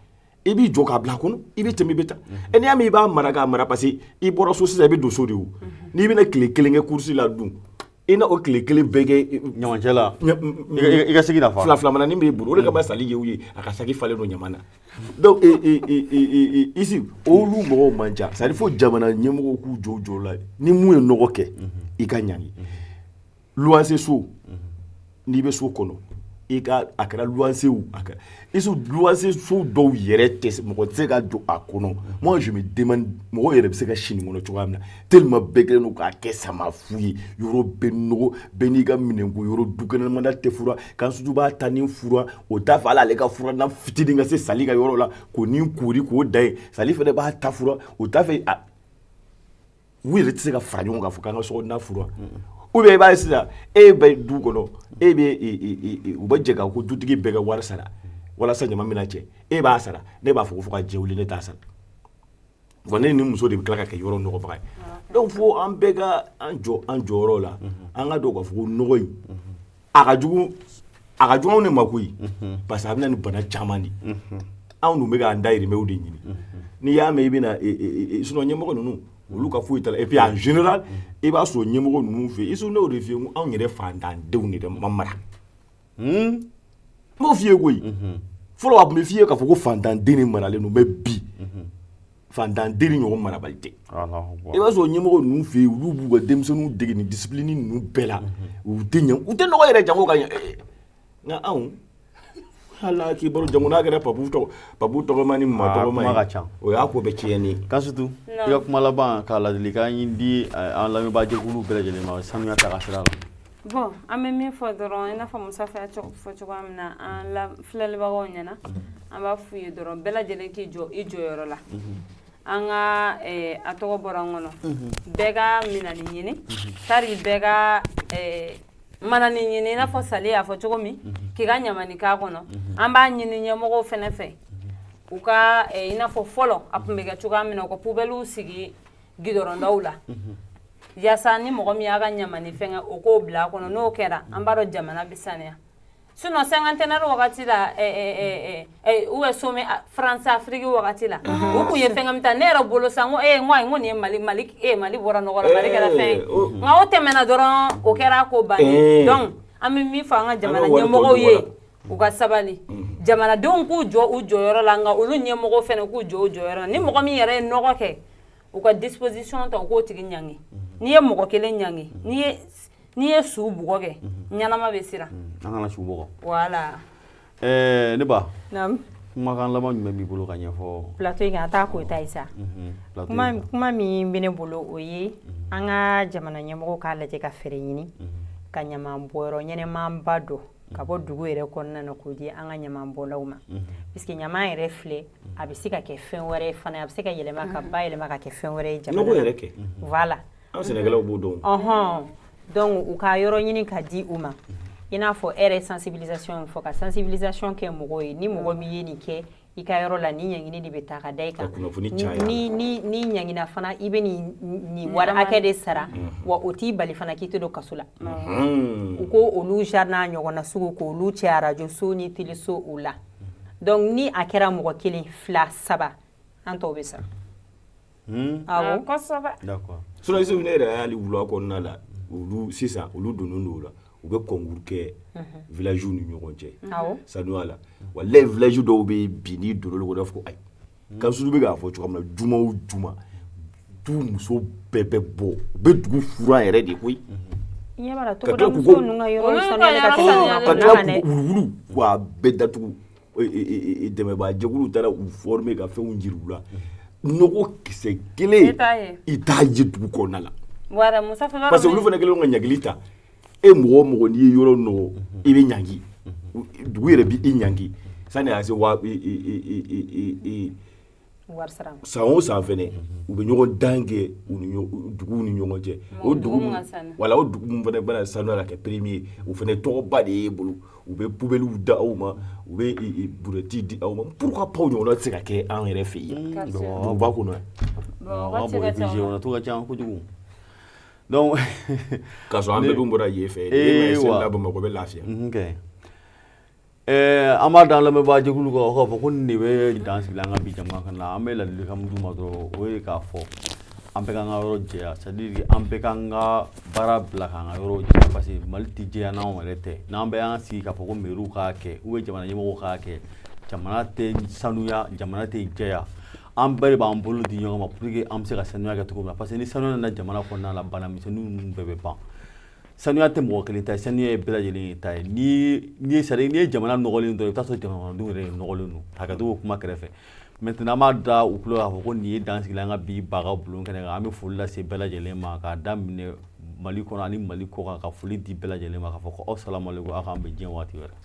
i b'i jɔ k'a bila a kɔnɔ, i bɛ tɛmɛ, i bɛ taa. Ɛ, n'i y'a mɛn i b'a mara k'a mara, parce que i bɔra so sisan, i bɛ don so de o. N'i bɛna tile kelen kɛ course la dun, i na o tile kelen bɛɛ kɛ ɲamancɛ la, i ka sigi nafa. Fila fila manani b'e bolo, o de kama Sali ye o ye a ka saki falen don ɲama na. Donc ici olu mɔgɔw man ca, c'est à dire fo jamana ɲɛmɔgɔw k'u jɔ u jɔ la, ni mun ye nɔgɔ kɛ, i ka ɲangi. Luwanse so, n'i bɛ so kɔnɔ, i ka a kɛra luwanse o, a kɛra isu luwanse so dɔw yɛrɛ tɛ se, mɔgɔ tɛ se ka don a kɔnɔ. Moi je me demande mɔgɔ yɛrɛ bɛ se ka si nin kɔnɔ cogoya min na, tellement bɛɛ kɛlen don k'a kɛ sama fu ye, yɔrɔ bɛɛ nɔgɔ, bɛɛ n'i ka minɛnko yɔrɔ, dukɛnɛmada tɛ fura kansutu b'a ta ni fura, o t'a fɛ hali ale ka furanna fitinin ka se Sali ka yɔrɔ la k'o ni koori k'o da yen. Sali fɛnɛ b'a ta fura, o t'a fɛ a u yɛrɛ tɛ se ka fara ɲɔgɔn kan fɔ k'an ka sokɔnɔna fura. Ou bien i b'a ye sisan, e bɛ du kɔnɔ, e bɛ u bɛ jɛ ka ko dutigi bɛɛ ka wari sara walasa ɲama bɛna cɛ, e b'a sara, ne b'a fɔ ko fo ka jɛ wuli, ne t'a sara wa, ne ni muso de bɛ tila ka kɛ yɔrɔ nɔgɔbaga ye. Donc fo an bɛɛ ka an jɔ an jɔyɔrɔ la, an ka dɔn k'a fɔ ko nɔgɔ in a ka jugu, a ka jugu anw de ma koyi, parce que a bɛ na ni bana caman de ye. Anw dun bɛ k'an dahirimɛw de ɲini. N'i y'a mɛn i bɛna, sinon ɲɛmɔgɔ ninnu olu ka foyi t'a la. Et puis en général i b'a sɔrɔ ɲɛmɔgɔ ninnu fɛ yen, ne y'o de f'i ye, n ko anw yɛrɛ fantandenw de ma mara. N b'o f'i ye koyi. Fɔlɔ a tun bɛ f'i ye k'a fɔ ko fantanden de maralen don, mais bi fantanden ni ɲɔgɔn marabali tɛ. I b'a sɔrɔ ɲɛmɔgɔ ninnu fɛ yen, olu b'u ka denmisɛnninw dege nin discipline ninnu bɛɛ la. U tɛ ɲɛ, u tɛ nɔgɔ yɛrɛ jango ka ɲɛ. Nka anw ala k'i baro jango n'a kɛra papu tɔgɔ, papu tɔgɔma ni ma tɔgɔma ye, kuma ka ca. O y'a ko bɛɛ tiɲɛni ye. Kasutu, i ka kuma laban ka ladilikan di an lamɛnbaajɛkulu bɛɛ lajɛlen ma sanuya taga sira la. Bon, an bɛ min fɔ dɔrɔn, i n'a fɔ Musafa y'a fɔ cogoya min na an la filɛlibagaw ɲɛna, an b'a f'u ye dɔrɔn bɛɛ lajɛlen k'i jɔ i jɔyɔrɔ la. An ka a tɔgɔ bɔra n kɔnɔ, bɛɛ ka minani ɲini, c'est-à-dire bɛɛ ka manani ɲini, i n'a fɔ Sali y'a fɔ cogo min, k'i ka ɲamani k'a kɔnɔ. An b'a ɲini ɲɛmɔgɔw fɛnɛ fɛ, u ka i n'a fɔ fɔlɔ a tun bɛ kɛ cogoya min na, u ka poubelles sigi gidɔrɔndaw la, yaasa ni mɔgɔ min y'a ka ɲamani fɛngɛ, o k'o bila a kɔnɔ. N'o kɛra, an b'a dɔn jamana bɛ saniya. Sinon cinquantenaire wagati la, ou bien sommet France Afrique wagati la, u kun ye fɛngɛ min ta, ne yɛrɛ bolo sa, n ko n ko ayi, n ko nin ye Mali, Mali Mali bɔra nɔgɔ la, Mali kɛra fɛn ye. Nka o tɛmɛna dɔrɔn, o kɛra ko bannen. Donc an bɛ min fɔ an ka jamana ɲɛmɔgɔw ye, u ka sabali, jamanadenw k'u jɔ u jɔyɔrɔ la, nka olu ɲɛmɔgɔw fɛnɛ k'u jɔ u jɔyɔrɔ la. Ni mɔgɔ min yɛrɛ ye nɔgɔ kɛ, u ka disposition ta, u k'o tigi ɲangi. N'i ye mɔgɔ kelen ɲangi, n'i ye su bugɔ kɛ, ɲɛnama bɛ siran. An kana su bugɔ. Voilà. Ne ba, kumakan laban jumɛn b'i bolo ka ɲɛfɔ plateau in kan? A t'a ko ta ye sa. Kuma min bɛ ne bolo, o ye an ka jamana ɲɛmɔgɔw k'a lajɛ ka fɛɛrɛ ɲini ka ɲaman bɔyɔrɔ ɲɛnɛmanba dɔ ka bɔ dugu yɛrɛ kɔnɔna na k'o di an ka ɲaman bɔlaw ma, puisque ɲaman yɛrɛ filɛ, a bɛ se ka kɛ fɛn wɛrɛ ye fana, a bɛ se ka yɛlɛma ka bayɛlɛma ka kɛ fɛn wɛrɛ ye jamana. Nɔgɔ yɛrɛ kɛ. Voilà. An sɛnɛkɛlaw b'o dɔn. Ɔhɔn, donc u ka yɔrɔ ɲini ka di u ma, i n'a fɔ e yɛrɛ sensibilisation fɔ, ka sensibilisation kɛ mɔgɔw ye. Ni mɔgɔ min ye nin kɛ i ka yɔrɔ la, ni ɲangini de bɛ ta ka da i kan, ni ni ni ɲangina fana, i bɛ nin wari hakɛ de sara, wa o t'i bali fana k'i tɛ don kaso la. U ko olu genre n'a ɲɔgɔnna sugu, k'olu cɛ arajo so ni teleso o la. Donc ni a kɛra mɔgɔ kelen, fila, saba, an tɔw bɛ sara. Awɔ, kosɛbɛ. D'accord. Sinon Isufu, ne yɛrɛ y'ale wula kɔnɔna la, olu sisan olu donnen don o la, u bɛ concours kɛ village ni ɲɔgɔn cɛ sanuya la. Walayi, village dɔw bɛ yen bi, n'i donna olu kɔnɔ, i b'a fɔ ko ayi. Kasulu bɛ k'a fɔ cogoya min na, juma o juma, du muso bɛɛ bɛ bɔ, u bɛ dugu furan yɛrɛ de koyi. Ɲɛ b'a la, togoda musow ninnu ka yɔrɔ sanuyalen ka tɛmɛ ka tila k'u wuluwulu k'a bɛɛ datugu. Dɛmɛbaa jɛkuluw taara u former ka fɛnw jira u la. Nɔgɔ kisɛ kelen i t'a ye dugu kɔnɔna la, parce que olu fana kɛlen ka ɲangili ta. E mɔgɔ o mɔgɔ, n'i ye yɔrɔ nɔgɔ, i bɛ ɲangi, dugu yɛrɛ b'i ɲangi sani a se wa san o san fɛnɛ, u bɛ ɲɔgɔn dan kɛ u ni duguw ni ɲɔgɔn cɛ. O dugu, wala o dugu min fana bɛna sanuya ka kɛ premier, o fana tɔgɔba de y'e bolo. U bɛ poubelles di aw ma, u bɛ brouette di aw ma. Pourquoi pas o ɲɔgɔnna tɛ se ka kɛ an yɛrɛ fɛ yen duguba kɔnɔ yan? Bon, ka ca kojugu. Donc k'a sɔrɔ an bɛɛ dun bɔra yen fɛ, e ma Bamakɔ bɛ lafiya. Kɛ an b'a da lamɛnbaa jɛkulu kan k'a fɔ ko nin de bɛ dan sigi an ka bi jama kan na. An bɛ ladilikan min d'u ma dɔrɔn, o ye k'a fɔ an bɛɛ k'an ka yɔrɔ jɛya, c'est à dire an bɛɛ k'an ka baara bila k'an ka yɔrɔ jɛya, parce que Mali tɛ jɛya n'anw yɛrɛ tɛ. N'an bɛɛ y'an sigi k'a fɔ ko mairie k'a kɛ ou bien jamana ɲɛmɔgɔw k'a kɛ, jamana tɛ sanuya, jamana tɛ jɛya. An bɛɛ de b'an bolo di ɲɔgɔn ma pour que an bɛ se ka sanuya kɛ cogo min na, parce que ni sanuya nana jamana kɔnɔna la, bana misɛnnin ninnu bɛɛ bɛ ban. Sanuya tɛ mɔgɔ kelen ta ye, sanuya ye bɛɛ lajɛlen ta ye. Ni c'est à dire n'i ye jamana nɔgɔlen dɔrɔn, i bɛ taa sɔrɔ jamana kɔnɔdenw yɛrɛ nɔgɔlen don. Hakɛto b'o kuma kɛrɛfɛ. Maintenant an b'a da u tulo k'a fɔ ko nin ye dan sigi an ka bi baga bulon kɛnɛ kan. An bɛ foli lase bɛɛ lajɛlen ma k'a daminɛ Mali kɔnɔ ani Mali kɔ kan, ka foli di bɛɛ lajɛlen ma k'a fɔ ko aw salamalekum, aw k'an bɛn diɲɛ waati wɛrɛ.